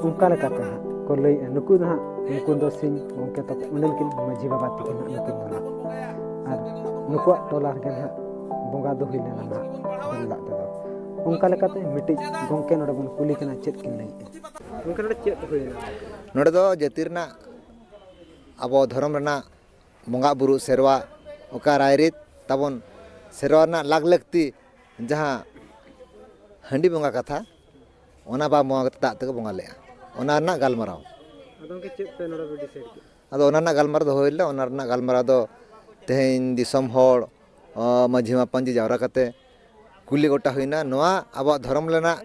ᱚᱱᱠᱟ ᱞᱮᱠᱟᱛᱮ ᱦᱟᱸᱜ ᱠᱚ ᱞᱟᱹᱭᱮᱫᱼᱟ, ᱱᱩᱠᱩ ᱫᱚ ᱦᱟᱸᱜ, ᱩᱱᱠᱩ ᱫᱚ ᱥᱤᱧ ᱜᱚᱢᱠᱮ ᱛᱟᱠᱚ ᱚᱸᱰᱮᱱ ᱠᱤᱱ ᱢᱟᱹᱡᱷᱤ ᱵᱟᱵᱟ ᱛᱟᱹᱠᱤᱱ ᱦᱟᱸᱜ ᱱᱩᱠᱤᱱ ᱫᱚ ᱦᱟᱸᱜ᱾ ᱟᱨ ᱱᱩᱠᱩᱣᱟᱜ ᱴᱚᱞᱟ ᱨᱮᱜᱮ ᱦᱟᱸᱜ ᱵᱚᱸᱜᱟ ᱫᱚ ᱦᱩᱭ ᱞᱮᱱᱟ ᱦᱟᱸᱜ ᱵᱮᱨᱮᱞ ᱫᱟᱜ ᱛᱮᱫᱚ᱾ ᱚᱱᱠᱟ ᱞᱮᱠᱟᱛᱮ ᱢᱤᱫᱴᱤᱡ ᱜᱚᱢᱠᱮ ᱱᱚᱰᱮ ᱵᱚᱱ ᱠᱩᱞᱤ ᱠᱟᱱᱟ, ᱪᱮᱫ ᱠᱤᱱ ᱞᱟᱹᱭᱮᱫᱼᱟ? ᱜᱚᱢᱠᱮ, ᱱᱚᱰᱮ ᱪᱮᱫ ᱦᱩᱭᱱᱟ? ᱱᱚᱰᱮ ᱫᱚ ᱡᱟᱹᱛᱤ ᱨᱮᱱᱟᱜ, ᱟᱵᱚ ᱫᱷᱚᱨᱚᱢ ᱨᱮᱱᱟᱜ ᱵᱚᱸᱜᱟ ᱵᱩᱨᱩ ᱥᱮᱨᱣᱟ, ᱚᱠᱟ ᱨᱟᱭᱨᱤᱛ ᱛᱟᱵᱚᱱ, ᱥᱮᱨᱣᱟ ᱨᱮᱱᱟᱜ ᱞᱟᱜᱽ ᱞᱟᱹᱠᱛᱤ, ᱡᱟᱦᱟᱸ ᱦᱟᱺᱰᱤ ᱵᱚᱸᱜᱟ ᱠᱟᱛᱷᱟ, ᱚᱱᱟ ᱵᱟᱝ ᱵᱚᱸᱜᱟ ᱠᱟᱛᱮ ᱫᱟᱜ ᱛᱮᱠᱚ ᱵᱚᱸᱜᱟ ᱞᱮᱫᱼᱟ, ᱚᱱᱟ ᱨᱮᱱᱟᱜ ᱜᱟᱞᱢᱟᱨᱟᱣ᱾ ᱟᱫᱚ ᱜᱚᱢᱠᱮ, ᱪᱮᱫ ᱯᱮ ᱱᱚᱰᱮ ᱯᱮ decide ᱠᱮᱫᱟ? ᱟᱫᱚ ᱚᱱᱟ ᱨᱮᱱᱟᱜ ᱜᱟᱞᱢᱟᱨᱟᱣ ᱫᱚ ᱦᱩᱭ ᱞᱮᱱᱟ, ᱚᱱᱟ ᱨᱮᱱᱟᱜ ᱜᱟᱞᱢᱟᱨᱟᱣ ᱫᱚ ᱛᱮᱦᱮᱧ ᱫᱤᱥᱚᱢ ᱦᱚᱲ, ᱚ, ᱢᱟᱹᱡᱷᱤ ᱢᱟᱯᱟᱧᱡᱤ ᱡᱟᱣᱨᱟ ᱠᱟᱛᱮ ᱠᱩᱞᱤ ᱜᱚᱴᱟ ᱦᱩᱭᱱᱟ᱾ ᱱᱚᱣᱟ ᱟᱵᱚᱣᱟᱜ ᱫᱷᱚᱨᱚᱢ ᱨᱮᱱᱟᱜ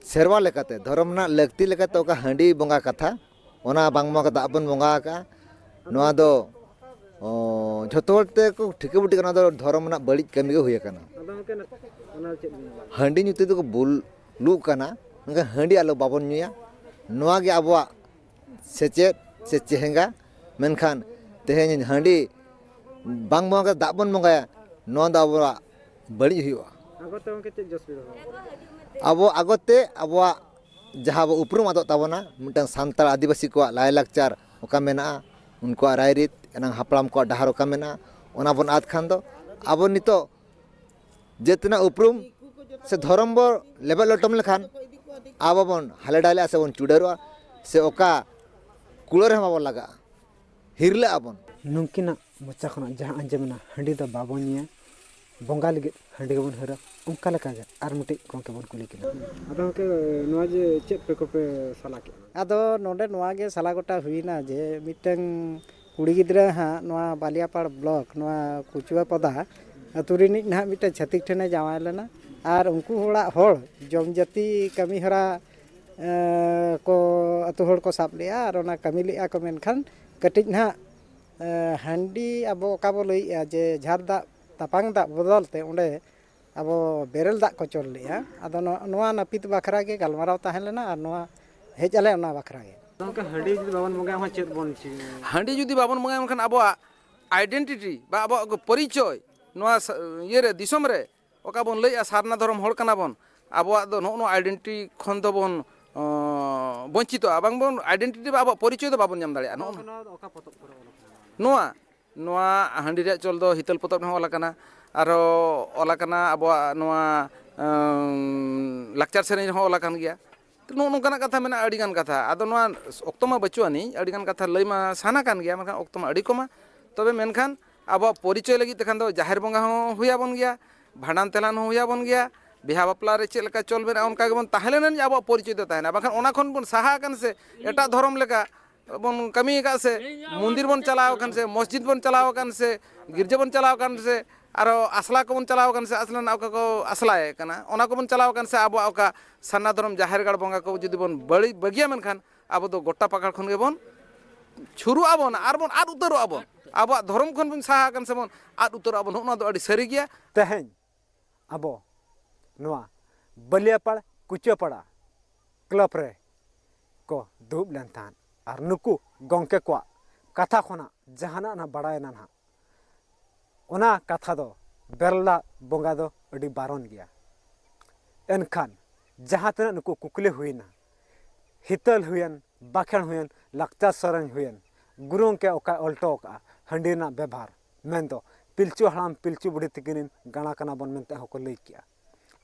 ᱥᱮᱨᱣᱟ ᱞᱮᱠᱟᱛᱮ, ᱫᱷᱚᱨᱚᱢ ᱨᱮᱱᱟᱜ ᱞᱟᱹᱠᱛᱤ ᱞᱮᱠᱟᱛᱮ ᱚᱠᱟ ᱦᱟᱺᱰᱤ ᱵᱚᱸᱜᱟ ᱠᱟᱛᱷᱟ, ᱚᱱᱟ ᱵᱟᱝ ᱵᱚᱸᱜᱟ ᱠᱟᱛᱮ ᱫᱟᱜ ᱵᱚᱱ ᱵᱚᱸᱜᱟ ᱟᱠᱟᱜᱼᱟ᱾ ᱱᱚᱣᱟ ᱫᱚ, ᱚ, ᱡᱷᱚᱛᱚ ᱦᱚᱲ ᱛᱮᱠᱚ ᱴᱷᱤᱠᱟᱹ ᱵᱩᱴᱟᱹ ᱠᱟᱱᱟ, ᱱᱚᱣᱟ ᱫᱚ ᱫᱷᱚᱨᱚᱢ ᱨᱮᱱᱟᱜ ᱵᱟᱹᱲᱤᱡ ᱠᱟᱹᱢᱤ ᱜᱮ ᱦᱩᱭ ᱟᱠᱟᱱᱟ᱾ ᱟᱫᱚ ᱜᱚᱢᱠᱮ, ᱚᱱᱟ ᱪᱮᱫ ᱵᱤᱱ ᱢᱮᱱᱟ? ᱦᱟᱺᱰᱤ ᱧᱩ ᱛᱮᱫᱚ ᱠᱚ ᱵᱩᱞᱩᱜ ᱠᱟᱱᱟ, ᱢᱮᱱᱠᱷᱟᱱ ᱦᱟᱺᱰᱤ ᱟᱞᱚ ᱵᱟᱵᱚᱱ ᱧᱩᱭᱟ, ᱱᱚᱣᱟ ᱜᱮ ᱟᱵᱚᱣᱟᱜ ᱥᱮᱪᱮᱫ ᱥᱮ ᱪᱮᱦᱮᱸᱜᱟ᱾ ᱢᱮᱱᱠᱷᱟᱱ ᱛᱮᱦᱮᱧ ᱦᱟᱺᱰᱤ ᱵᱟᱝ ᱵᱚᱸᱜᱟ ᱠᱟᱛᱮ ᱫᱟᱜ ᱵᱚᱱ ᱵᱚᱸᱜᱟᱭᱟ, ᱱᱚᱣᱟ ᱫᱚ ᱟᱵᱚᱣᱟᱜ ᱵᱟᱹᱲᱤᱡ ᱦᱩᱭᱩᱜᱼᱟ᱾ ᱟᱜᱚ ᱛᱮ ᱜᱚᱢᱠᱮ ᱪᱮᱫ ᱡᱚᱥ ᱵᱤᱨᱳᱫᱷ? ᱟᱵᱚ ᱟᱜᱚ ᱛᱮ ᱟᱵᱚᱣᱟᱜ ᱡᱟᱦᱟᱸ ᱟᱵᱚ ᱩᱯᱨᱩᱢ ᱟᱫᱚᱜ ᱛᱟᱵᱚᱱᱟ, ᱢᱤᱫᱴᱟᱝ ᱥᱟᱱᱛᱟᱲ ᱟᱹᱫᱤᱵᱟᱹᱥᱤ ᱠᱚᱣᱟᱜ ᱞᱟᱭᱼᱞᱟᱠᱪᱟᱨ ᱚᱠᱟ ᱢᱮᱱᱟᱜᱼᱟ, ᱩᱱᱠᱩᱣᱟᱜ ᱨᱟᱭᱨᱤᱛ, ᱮᱱᱟᱝ ᱦᱟᱯᱲᱟᱢ ᱠᱚᱣᱟᱜ ᱰᱟᱦᱟᱨ ᱚᱠᱟ ᱢᱮᱱᱟᱜᱼᱟ, ᱚᱱᱟ ᱵᱚᱱ ᱟᱫ ᱠᱷᱟᱱ ᱫᱚ ᱟᱵᱚ ᱱᱤᱛᱚᱜ ᱡᱟᱹᱛ ᱨᱮᱱᱟᱜ ᱩᱯᱨᱩᱢ ᱥᱮ ᱫᱷᱚᱨᱚᱢ ᱵᱚ ᱞᱮᱵᱮᱫ ᱞᱚᱴᱚᱢ ᱞᱮᱠᱷᱟᱱ ᱟᱵᱚ ᱵᱚᱱ ᱦᱟᱞᱮ ᱰᱟᱞᱮᱜᱼᱟ ᱥᱮ ᱵᱚᱱ ᱪᱩᱰᱟᱹᱨᱚᱜᱼᱟ, ᱥᱮ ᱚᱠᱟ ᱠᱩᱲᱟᱹ ᱨᱮᱦᱚᱸ ᱵᱟᱵᱚᱱ ᱞᱟᱜᱟᱜᱼᱟ, ᱦᱤᱨᱞᱟᱹᱜ ᱟᱵᱚᱱ᱾ ᱱᱩᱝᱠᱤᱱᱟᱜ ᱢᱚᱪᱟ ᱠᱷᱚᱱᱟᱜ ᱡᱟᱦᱟᱸ ᱟᱸᱡᱚᱢᱮᱱᱟ, ᱦᱟᱺᱰᱤ ᱫᱚ ᱵᱟᱵᱚᱱ ᱧᱩᱭᱟ, ᱵᱚᱸᱜᱟ ᱞᱟᱹᱜᱤᱫ ᱦᱟᱺᱰᱤ ᱜᱮᱵᱚᱱ ᱦᱟᱹᱨᱟ, ᱚᱱᱠᱟ ᱞᱮᱠᱟᱜᱮ ᱟᱨ ᱢᱤᱫᱴᱤᱡ ᱜᱚᱢᱠᱮ ᱵᱚᱱ ᱠᱩᱞᱤ ᱠᱤᱱᱟ᱾ ᱟᱫᱚ ᱜᱚᱢᱠᱮ, ᱱᱚᱣᱟ ᱡᱮ ᱪᱮᱫ ᱯᱮ ᱠᱚᱯᱮ ᱥᱟᱞᱟ ᱠᱮᱫᱼᱟ? ᱟᱫᱚ ᱱᱚᱰᱮ ᱱᱚᱣᱟ ᱜᱮ ᱥᱟᱞᱟ ᱜᱚᱴᱟ ᱦᱩᱭᱱᱟ ᱡᱮ ᱢᱤᱫᱴᱟᱝ ᱠᱩᱲᱤ ᱜᱤᱫᱽᱨᱟᱹ ᱦᱟᱸᱜ ᱱᱚᱣᱟ ᱵᱟᱞᱤᱭᱟᱯᱟᱲ ᱵᱞᱚᱠ, ᱱᱚᱣᱟ ᱠᱩᱪᱩᱣᱟ ᱯᱚᱫᱟ ᱟᱹᱛᱩ ᱨᱤᱱᱤᱡ ᱱᱟᱦᱟᱜ ᱢᱤᱫᱴᱟᱝ ᱪᱷᱟᱹᱛᱤᱠ ᱴᱷᱮᱱᱮ ᱡᱟᱶᱟᱭ ᱞᱮᱱᱟ᱾ ᱟᱨ ᱩᱱᱠᱩ ᱦᱚᱲᱟᱜ ᱦᱚᱲ ᱡᱚᱢ ᱡᱟᱹᱛᱤ ᱠᱟᱹᱢᱤ ᱦᱚᱨᱟ, ᱮᱸ, ᱠᱚ ᱟᱹᱛᱩ ᱦᱚᱲ ᱠᱚ ᱥᱟᱵ ᱞᱮᱜᱼᱟ᱾ ᱟᱨ ᱚᱱᱟ ᱠᱟᱹᱢᱤ ᱞᱮᱜᱼᱟ ᱠᱚ, ᱢᱮᱱᱠᱷᱟᱱ ᱠᱟᱹᱴᱤᱡ ᱱᱟᱦᱟᱜ, ᱮᱸ, ᱦᱟᱺᱰᱤ ᱟᱵᱚ ᱚᱠᱟ ᱵᱚ ᱞᱟᱹᱭᱮᱜᱼᱟ ᱡᱮ ᱡᱷᱟᱨ ᱫᱟᱜ ᱛᱟᱯᱟᱝ ᱫᱟᱜ ᱵᱚᱫᱚᱞ ᱛᱮ ᱚᱸᱰᱮ ᱟᱵᱚ ᱵᱮᱨᱮᱞ ᱫᱟᱜ ᱠᱚ ᱪᱚᱞ ᱞᱮᱜᱼᱟ᱾ ᱟᱫᱚ ᱱᱚ-, ᱱᱚᱣᱟ ᱱᱟᱹᱯᱤᱛ ᱵᱟᱠᱷᱨᱟ ᱜᱮ ᱜᱟᱞᱢᱟᱨᱟᱣ ᱛᱟᱦᱮᱸ ᱞᱮᱱᱟ ᱟᱨ ᱱᱚᱣᱟ ᱦᱮᱡ ᱟᱞᱮ ᱚᱱᱟ ᱵᱟᱠᱷᱨᱟ ᱜᱮ᱾ ᱜᱚᱢᱠᱮ, ᱦᱟᱺᱰᱤ ᱡᱩᱫᱤ ᱵᱟᱵᱚᱱ ᱵᱚᱸᱜᱟᱭᱟ, ᱮᱱᱠᱷᱟᱱ ᱪᱮᱫ ᱵᱚᱱ ᱪᱤᱠᱟᱹᱭᱟ? ᱦᱟᱺᱰᱤ ᱡᱩᱫᱤ ᱵᱟᱵᱚᱱ ᱵᱚᱸᱜᱟᱭᱟ, ᱮᱱᱠᱷᱟᱱ ᱟᱵᱚᱣᱟᱜ identity ᱵᱟ ᱟᱵᱚᱣᱟᱜ ᱯᱚᱨᱤᱪᱚᱭ ᱱᱚᱣᱟ ᱥᱟ-, ᱤᱭᱟᱹᱨᱮ, ᱫᱤᱥᱚᱢ ᱨᱮ ᱚᱠᱟ ᱵᱚᱱ ᱞᱟᱹᱭᱮᱜᱼᱟ ᱥᱟᱨᱱᱟ ᱫᱷᱚᱨᱚᱢ ᱦᱚᱲ ᱠᱟᱱᱟ ᱵᱚᱱ, ᱟᱵᱚᱣᱟᱜ ᱫᱚ ᱱᱚᱜᱼᱚ ᱱᱚᱣᱟ identity ᱠᱷᱚᱱ ᱫᱚᱵᱚᱱ, ᱚᱸ, ᱵᱚᱧᱪᱤᱛᱚᱜᱼᱟ, ᱵᱟᱝ ᱵᱚᱱ identity ᱵᱟ ᱟᱵᱚᱣᱟᱜ ᱯᱚᱨᱤᱪᱚᱭ ᱫᱚ ᱵᱟᱵᱚᱱ ᱧᱟᱢ ᱫᱟᱲᱮᱭᱟᱜᱼᱟ᱾ ᱱᱚᱜᱼᱚ ᱱᱚᱣᱟ ᱫᱚ ᱚᱠᱟ ᱯᱚᱛᱚᱵ ᱠᱚᱨᱮ ᱚᱞ ᱟᱠᱟᱱᱟ? ᱱᱚᱣᱟ, ᱱᱚᱣᱟ ᱦᱟᱺᱰᱤ ᱨᱮᱭᱟᱜ ᱪᱚᱞ ᱫᱚ ᱦᱤᱛᱟᱹᱞ ᱯᱚᱛᱚᱵ ᱨᱮᱦᱚᱸ ᱚᱞ ᱟᱠᱟᱱᱟ, ᱟᱨᱦᱚᱸ ᱚᱞ ᱟᱠᱟᱱᱟ ᱟᱵᱚᱣᱟᱜ ᱱᱚᱣᱟ, ᱚᱸ, ᱞᱟᱠᱪᱟᱨ ᱥᱮᱨᱮᱧ ᱨᱮᱦᱚᱸ ᱚᱞ ᱟᱠᱟᱱ ᱜᱮᱭᱟ᱾ ᱱᱚᱜᱼᱚ ᱱᱚᱝᱠᱟᱱᱟᱜ ᱠᱟᱛᱷᱟ ᱢᱮᱱᱟᱜᱼᱟ, ᱟᱹᱰᱤᱜᱟᱱ ᱠᱟᱛᱷᱟ᱾ ᱟᱫᱚ ᱱᱚᱣᱟ ᱚᱠᱛᱚ ᱢᱟ ᱵᱟᱹᱪᱩᱜ ᱟᱹᱱᱤᱡ, ᱟᱹᱰᱤᱜᱟᱱ ᱠᱟᱛᱷᱟ ᱞᱟᱹᱭ ᱢᱟ ᱥᱟᱱᱟ ᱠᱟᱱ ᱜᱮᱭᱟ, ᱢᱮᱱᱠᱷᱟᱱ ᱚᱠᱛᱚ ᱢᱟ ᱟᱹᱰᱤ ᱠᱚᱢᱟ᱾ ᱛᱚᱵᱮ ᱢᱮᱱᱠᱷᱟᱱ ᱟᱵᱚᱣᱟᱜ ᱯᱚᱨᱤᱪᱚᱭ ᱞᱟᱹᱜᱤᱫ ᱛᱮᱠᱷᱟᱱ ᱫᱚ ᱡᱟᱦᱮᱨ ᱵᱚᱸᱜᱟ ᱦᱚᱸ ᱦᱩᱭ ᱟᱵᱚᱱ ᱜᱮᱭᱟ, ᱵᱷᱟᱸᱰᱟᱱ ᱛᱮᱞᱟᱱ ᱦᱚᱸ ᱦᱩᱭ ᱟᱵᱚᱱ ᱜᱮᱭᱟ, ᱵᱤᱦᱟ ᱵᱟᱯᱞᱟ ᱨᱮ ᱪᱮᱫ ᱞᱮᱠᱟ ᱪᱚᱞ ᱢᱮᱱᱟᱜᱼᱟ ᱚᱱᱠᱟ ᱜᱮᱵᱚᱱ ᱛᱟᱦᱮᱸ ᱞᱮᱱᱟ ᱡᱮ ᱟᱵᱚᱣᱟᱜ ᱯᱚᱨᱤᱪᱚᱭ ᱫᱚ ᱛᱟᱦᱮᱱᱟ, ᱵᱟᱠᱷᱟᱱ ᱚᱱᱟ ᱠᱷᱚᱱ ᱵᱚᱱ ᱥᱟᱦᱟ ᱟᱠᱟᱱ ᱥᱮ ᱮᱴᱟᱜ ᱫᱷᱚᱨᱚᱢ ᱞᱮᱠᱟ ᱵᱚᱱ ᱠᱟᱹᱢᱤ ᱟᱠᱟᱫ ᱥᱮ ᱢᱚᱱᱫᱤᱨ ᱵᱚᱱ ᱪᱟᱞᱟᱣ ᱟᱠᱟᱱ ᱥᱮ ᱢᱚᱥᱡᱤᱫ ᱵᱚᱱ ᱪᱟᱞᱟᱣ ᱟᱠᱟᱱ ᱥᱮ ᱜᱤᱨᱡᱟᱹ ᱵᱚᱱ ᱪᱟᱞᱟᱣ ᱟᱠᱟᱱ ᱥᱮ ᱟᱨᱚ ᱟᱥᱲᱟ ᱠᱚᱵᱚᱱ ᱪᱟᱞᱟᱣ ᱟᱠᱟᱱ ᱥᱮ ᱟᱥᱲᱟ ᱨᱮᱱᱟᱜ ᱚᱠᱟ ᱠᱚ ᱟᱥᱲᱟᱭᱮᱫ ᱠᱟᱱᱟ, ᱚᱱᱟ ᱠᱚᱵᱚᱱ ᱪᱟᱞᱟᱣ ᱟᱠᱟᱱ ᱥᱮ ᱟᱵᱚᱣᱟᱜ ᱚᱠᱟ ᱥᱟᱨᱱᱟ ᱫᱷᱚᱨᱚᱢ ᱡᱟᱦᱮᱨ ᱜᱟᱲ ᱵᱚᱸᱜᱟ ᱠᱚ ᱡᱩᱫᱤ ᱵᱚᱱ ᱵᱟᱹᱲᱤ-, ᱵᱟᱹᱜᱤᱭᱟ, ᱢᱮᱱᱠᱷᱟᱱ ᱟᱵᱚ ᱫᱚ ᱜᱚᱴᱟ ᱯᱟᱠᱟᱲ ᱠᱷᱚᱱ ᱜᱮᱵᱚᱱ ᱪᱷᱩᱨᱩᱜ ᱟᱵᱚᱱ ᱟᱨ ᱵᱚᱱ ᱟᱫ ᱩᱛᱟᱹᱨᱚᱜ ᱟᱵᱚᱱ᱾ ᱟᱵᱚᱣᱟᱜ ᱫᱷᱚᱨᱚᱢ ᱠᱷᱚᱱ ᱵᱚᱱ ᱥᱟᱦᱟ ᱟᱠᱟᱱ ᱥᱮᱵᱚᱱ ᱟᱫ ᱩᱛᱟᱹᱨᱚᱜ ᱟᱵᱚᱱ, ᱱᱚᱜᱼᱚ ᱱᱚᱣᱟ ᱫᱚ ᱟᱹᱰᱤ ᱥᱟᱹᱨᱤ ᱜᱮᱭᱟ᱾ ᱛᱮᱦᱮᱧ ᱟᱵᱚ ᱱᱚᱣᱟ ᱵᱟᱹᱞᱤᱭᱟᱯᱟᱲ ᱠᱩᱪᱟᱹᱯᱟᱲᱟ ᱠᱞᱟᱵᱽ ᱨᱮ ᱠᱚ ᱫᱩᱲᱩᱵ ᱞᱮᱱ ᱛᱟᱦᱮᱸᱫ᱾ ᱟᱨ ᱱᱩᱠᱩ ᱜᱚᱢᱠᱮ ᱠᱚᱣᱟᱜ ᱠᱟᱛᱷᱟ ᱠᱷᱚᱱᱟᱜ ᱡᱟᱦᱟᱱᱟᱜ ᱱᱟᱜ ᱵᱟᱲᱟᱭᱮᱱᱟ ᱱᱟᱦᱟᱜ, ᱚᱱᱟ ᱠᱟᱛᱷᱟ ᱫᱚ ᱵᱮᱨᱮᱞ ᱫᱟᱜ ᱵᱚᱸᱜᱟ ᱫᱚ ᱟᱹᱰᱤ ᱵᱟᱨᱚᱱ ᱜᱮᱭᱟ᱾ ᱮᱱᱠᱷᱟᱱ ᱡᱟᱦᱟᱸ ᱛᱤᱱᱟᱹᱜ ᱱᱩᱠᱩ ᱠᱩᱠᱞᱤ ᱦᱩᱭᱮᱱᱟ, ᱦᱤᱛᱟᱹᱞ ᱦᱩᱭᱮᱱ, ᱵᱟᱠᱷᱮᱬ ᱦᱩᱭᱮᱱ, ᱞᱟᱠᱪᱟᱨ ᱥᱮᱨᱮᱧ ᱦᱩᱭᱮᱱ, ᱜᱩᱨᱩ ᱜᱚᱢᱠᱮ ᱚᱠᱟᱭ ᱚᱞ ᱦᱚᱴᱚ ᱟᱠᱟᱫᱼᱟ ᱦᱟᱺᱰᱤ ᱨᱮᱱᱟᱜ ᱵᱮᱵᱷᱟᱨ, ᱢᱮᱱᱫᱚ ᱯᱤᱞᱪᱩ ᱦᱟᱲᱟᱢ ᱯᱤᱞᱪᱩ ᱵᱩᱲᱦᱤ ᱛᱤᱠᱤᱱ ᱨᱮᱱ ᱜᱟᱬᱟ ᱠᱟᱱᱟ ᱵᱚᱱ ᱢᱮᱱᱛᱮ ᱦᱚᱸᱠᱚ ᱞᱟᱹᱭ ᱠᱮᱜᱼᱟ᱾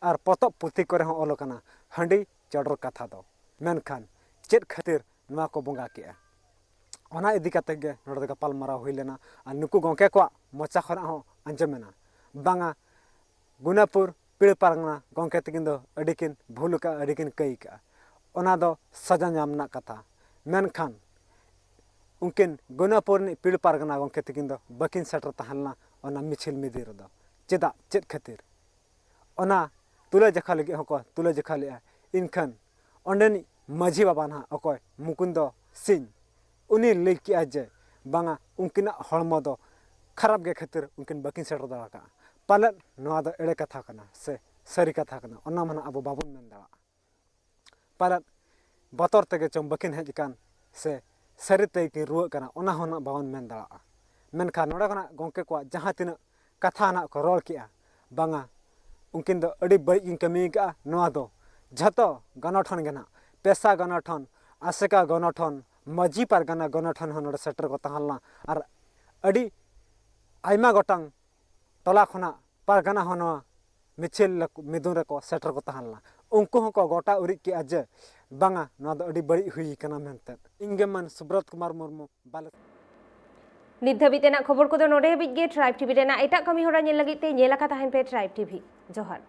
ᱟᱨ ᱯᱚᱛᱚᱵ ᱯᱩᱛᱷᱤ ᱠᱚᱨᱮ ᱦᱚᱸ ᱚᱞ ᱟᱠᱟᱱᱟ ᱦᱟᱺᱰᱤ ᱪᱚᱰᱚᱨ ᱠᱟᱛᱷᱟ ᱫᱚ᱾ ᱢᱮᱱᱠᱷᱟᱱ ᱪᱮᱫ ᱠᱷᱟᱹᱛᱤᱨ ᱱᱚᱣᱟ ᱠᱚ ᱵᱚᱸᱜᱟ ᱠᱮᱜᱼᱟ? ᱚᱱᱟ ᱤᱫᱤ ᱠᱟᱛᱮ ᱜᱮ ᱱᱚᱰᱮ ᱫᱚ ᱜᱟᱯᱟᱞ ᱢᱟᱨᱟᱣ ᱦᱩᱭ ᱞᱮᱱᱟ᱾ ᱟᱨ ᱱᱩᱠᱩ ᱜᱚᱢᱠᱮ ᱠᱚᱣᱟᱜ ᱢᱚᱪᱟ ᱠᱷᱚᱱᱟᱜ ᱦᱚᱸ ᱟᱸᱡᱚᱢᱮᱱᱟ, ᱵᱟᱝᱟ, ᱜᱩᱱᱟᱯᱩᱨ ᱯᱤᱲ ᱯᱟᱨᱜᱟᱱᱟ ᱜᱚᱢᱠᱮ ᱛᱟᱹᱠᱤᱱ ᱫᱚ ᱟᱹᱰᱤ ᱠᱤᱱ ᱵᱷᱩᱞ ᱟᱠᱟᱫᱼᱟ, ᱟᱹᱰᱤ ᱠᱤᱱ ᱠᱟᱹᱭ ᱟᱠᱟᱫᱼᱟ, ᱚᱱᱟ ᱫᱚ ᱥᱟᱡᱟ ᱧᱟᱢ ᱨᱮᱱᱟᱜ ᱠᱟᱛᱷᱟ᱾ ᱢᱮᱱᱠᱷᱟᱱ ᱩᱱᱠᱤᱱ ᱜᱩᱱᱟᱯᱩᱨ ᱨᱤᱱᱤᱡ ᱯᱤᱲ ᱯᱟᱨᱜᱟᱱᱟ ᱜᱚᱢᱠᱮ ᱛᱟᱹᱠᱤᱱ ᱫᱚ ᱵᱟᱹᱠᱤᱱ ᱥᱮᱴᱮᱨ ᱛᱟᱦᱮᱸ ᱞᱮᱱᱟ ᱚᱱᱟ ᱢᱤᱪᱷᱤᱞ ᱢᱤᱫᱤᱱ ᱨᱮᱫᱚ᱾ ᱪᱮᱫᱟᱜ, ᱪᱮᱫ ᱠᱷᱟᱹᱛᱤᱨ? ᱚᱱᱟ ᱛᱩᱞᱟᱹ ᱡᱚᱠᱷᱟ ᱞᱟᱹᱜᱤᱫ ᱦᱚᱸᱠᱚ ᱛᱩᱞᱟᱹ ᱡᱚᱠᱷᱟ ᱞᱮᱫᱼᱟ᱾ ᱮᱱᱠᱷᱟᱱ ᱚᱸᱰᱮᱱᱤᱡ ᱢᱟᱹᱡᱷᱤ ᱵᱟᱵᱟ ᱱᱟᱦᱟᱜ ᱚᱠᱚᱭ ᱢᱩᱠᱩᱱᱫᱚ ᱥᱤᱝ, ᱩᱱᱤ ᱞᱟᱹᱭ ᱠᱮᱜᱼᱟ ᱡᱮ ᱵᱟᱝᱟ, ᱩᱱᱠᱤᱱᱟᱜ ᱦᱚᱲᱢᱚ ᱫᱚ ᱠᱷᱟᱨᱟᱯ ᱜᱮ ᱠᱷᱟᱹᱛᱤᱨ ᱩᱱᱠᱤᱱ ᱵᱟᱹᱠᱤᱱ ᱥᱮᱴᱮᱨ ᱫᱟᱲᱮ ᱠᱟᱜᱼᱟ᱾ ᱯᱟᱞᱮᱫ ᱱᱚᱣᱟ ᱫᱚ ᱮᱲᱮ ᱠᱟᱛᱷᱟ ᱠᱟᱱᱟ ᱥᱮ ᱥᱟᱹᱨᱤ ᱠᱟᱛᱷᱟ ᱠᱟᱱᱟ, ᱚᱱᱟ ᱢᱟ ᱱᱟᱦᱟᱜ ᱟᱵᱚ ᱵᱟᱵᱚᱱ ᱢᱮᱱ ᱫᱟᱲᱮᱭᱟᱜᱼᱟ᱾ ᱯᱟᱞᱮᱫ ᱵᱚᱛᱚᱨ ᱛᱮᱜᱮ ᱪᱚᱝ ᱵᱟᱹᱠᱤᱱ ᱦᱮᱡ ᱟᱠᱟᱱ ᱥᱮ ᱥᱟᱹᱨᱤ ᱛᱮᱜᱮ ᱠᱤᱱ ᱨᱩᱣᱟᱹᱜ ᱠᱟᱱᱟ, ᱚᱱᱟ ᱦᱚᱸ ᱱᱟᱜ ᱵᱟᱵᱚᱱ ᱢᱮᱱ ᱫᱟᱲᱮᱭᱟᱜᱼᱟ᱾ ᱢᱮᱱᱠᱷᱟᱱ ᱱᱚᱰᱮ ᱠᱷᱚᱱᱟᱜ ᱜᱚᱢᱠᱮ ᱠᱚᱣᱟᱜ ᱡᱟᱦᱟᱸ ᱛᱤᱱᱟᱹᱜ ᱠᱟᱛᱷᱟ ᱱᱟᱜ ᱠᱚ ᱨᱚᱲ ᱠᱮᱜᱼᱟ, ᱵᱟᱝᱟ, ᱩᱱᱠᱤᱱ ᱫᱚ ᱟᱹᱰᱤ ᱵᱟᱹᱲᱤᱡ ᱠᱤᱱ ᱠᱟᱹᱢᱤ ᱟᱠᱟᱫᱼᱟ᱾ ᱱᱚᱣᱟ ᱫᱚ ᱡᱷᱚᱛᱚ ᱜᱚᱱᱚᱴᱷᱚᱱ ᱜᱮ ᱱᱟᱜ, ᱯᱮᱥᱟ ᱜᱚᱱᱚᱴᱷᱚᱱ, ᱟᱥᱮᱠᱟ ᱜᱚᱱᱚᱴᱷᱚᱱ, ᱢᱟᱹᱡᱷᱤ ᱯᱟᱨᱜᱟᱱᱟ ᱜᱚᱱᱚᱴᱷᱚᱱ ᱦᱚᱸ ᱱᱚᱰᱮ ᱥᱮᱴᱮᱨ ᱠᱚ ᱛᱟᱦᱮᱸ ᱞᱮᱱᱟ᱾ ᱟᱨ ᱟᱹᱰᱤ ᱟᱭᱢᱟ ᱜᱚᱴᱟᱝ ᱴᱚᱞᱟ ᱠᱷᱚᱱᱟᱜ ᱯᱟᱨᱜᱟᱱᱟ ᱦᱚᱸ ᱱᱚᱣᱟ ᱢᱤᱪᱷᱤᱞ ᱞᱟᱹᱠ-, ᱢᱤᱫᱩᱱ ᱨᱮᱠᱚ ᱥᱮᱴᱮᱨ ᱠᱚ ᱛᱟᱦᱮᱸ ᱞᱮᱱᱟ᱾ ᱩᱱᱠᱩ ᱦᱚᱸᱠᱚ ᱜᱚᱴᱟ ᱩᱨᱤᱡ ᱠᱮᱜᱼᱟ ᱡᱮ ᱵᱟᱝᱟ, ᱱᱚᱣᱟ ᱫᱚ ᱟᱹᱰᱤ ᱵᱟᱹᱲᱤᱡ ᱦᱩᱭ ᱠᱟᱱᱟ ᱢᱮᱱᱛᱮ᱾ ᱤᱧ ᱜᱮ ᱢᱟᱱ ᱥᱩᱵᱨᱚᱛ ᱠᱩᱢᱟᱨ ᱢᱩᱨᱢᱩ, ᱵᱟᱞᱮ- ᱱᱤᱛ ᱫᱷᱟᱹᱵᱤᱡ ᱛᱮᱱᱟᱜ ᱠᱷᱚᱵᱚᱨ ᱠᱚᱫᱚ ᱱᱚᱰᱮ ᱦᱟᱹᱵᱤᱡ ᱜᱮ᱾ ᱴᱨᱟᱭᱤᱵᱽ ᱴᱤᱵᱷᱤ ᱨᱮᱱᱟᱜ ᱮᱴᱟᱜ ᱠᱟᱹᱢᱤ ᱦᱚᱨᱟ ᱧᱮᱞ ᱞᱟᱹᱜᱤᱫ ᱛᱮ ᱧᱮᱞ ᱟᱠᱟ ᱛᱟᱦᱮᱱ ᱯᱮ ᱴᱨᱟᱭᱤᱵᱽ ᱴᱤᱵᱷᱤ᱾ ᱡᱚᱦᱟᱨ᱾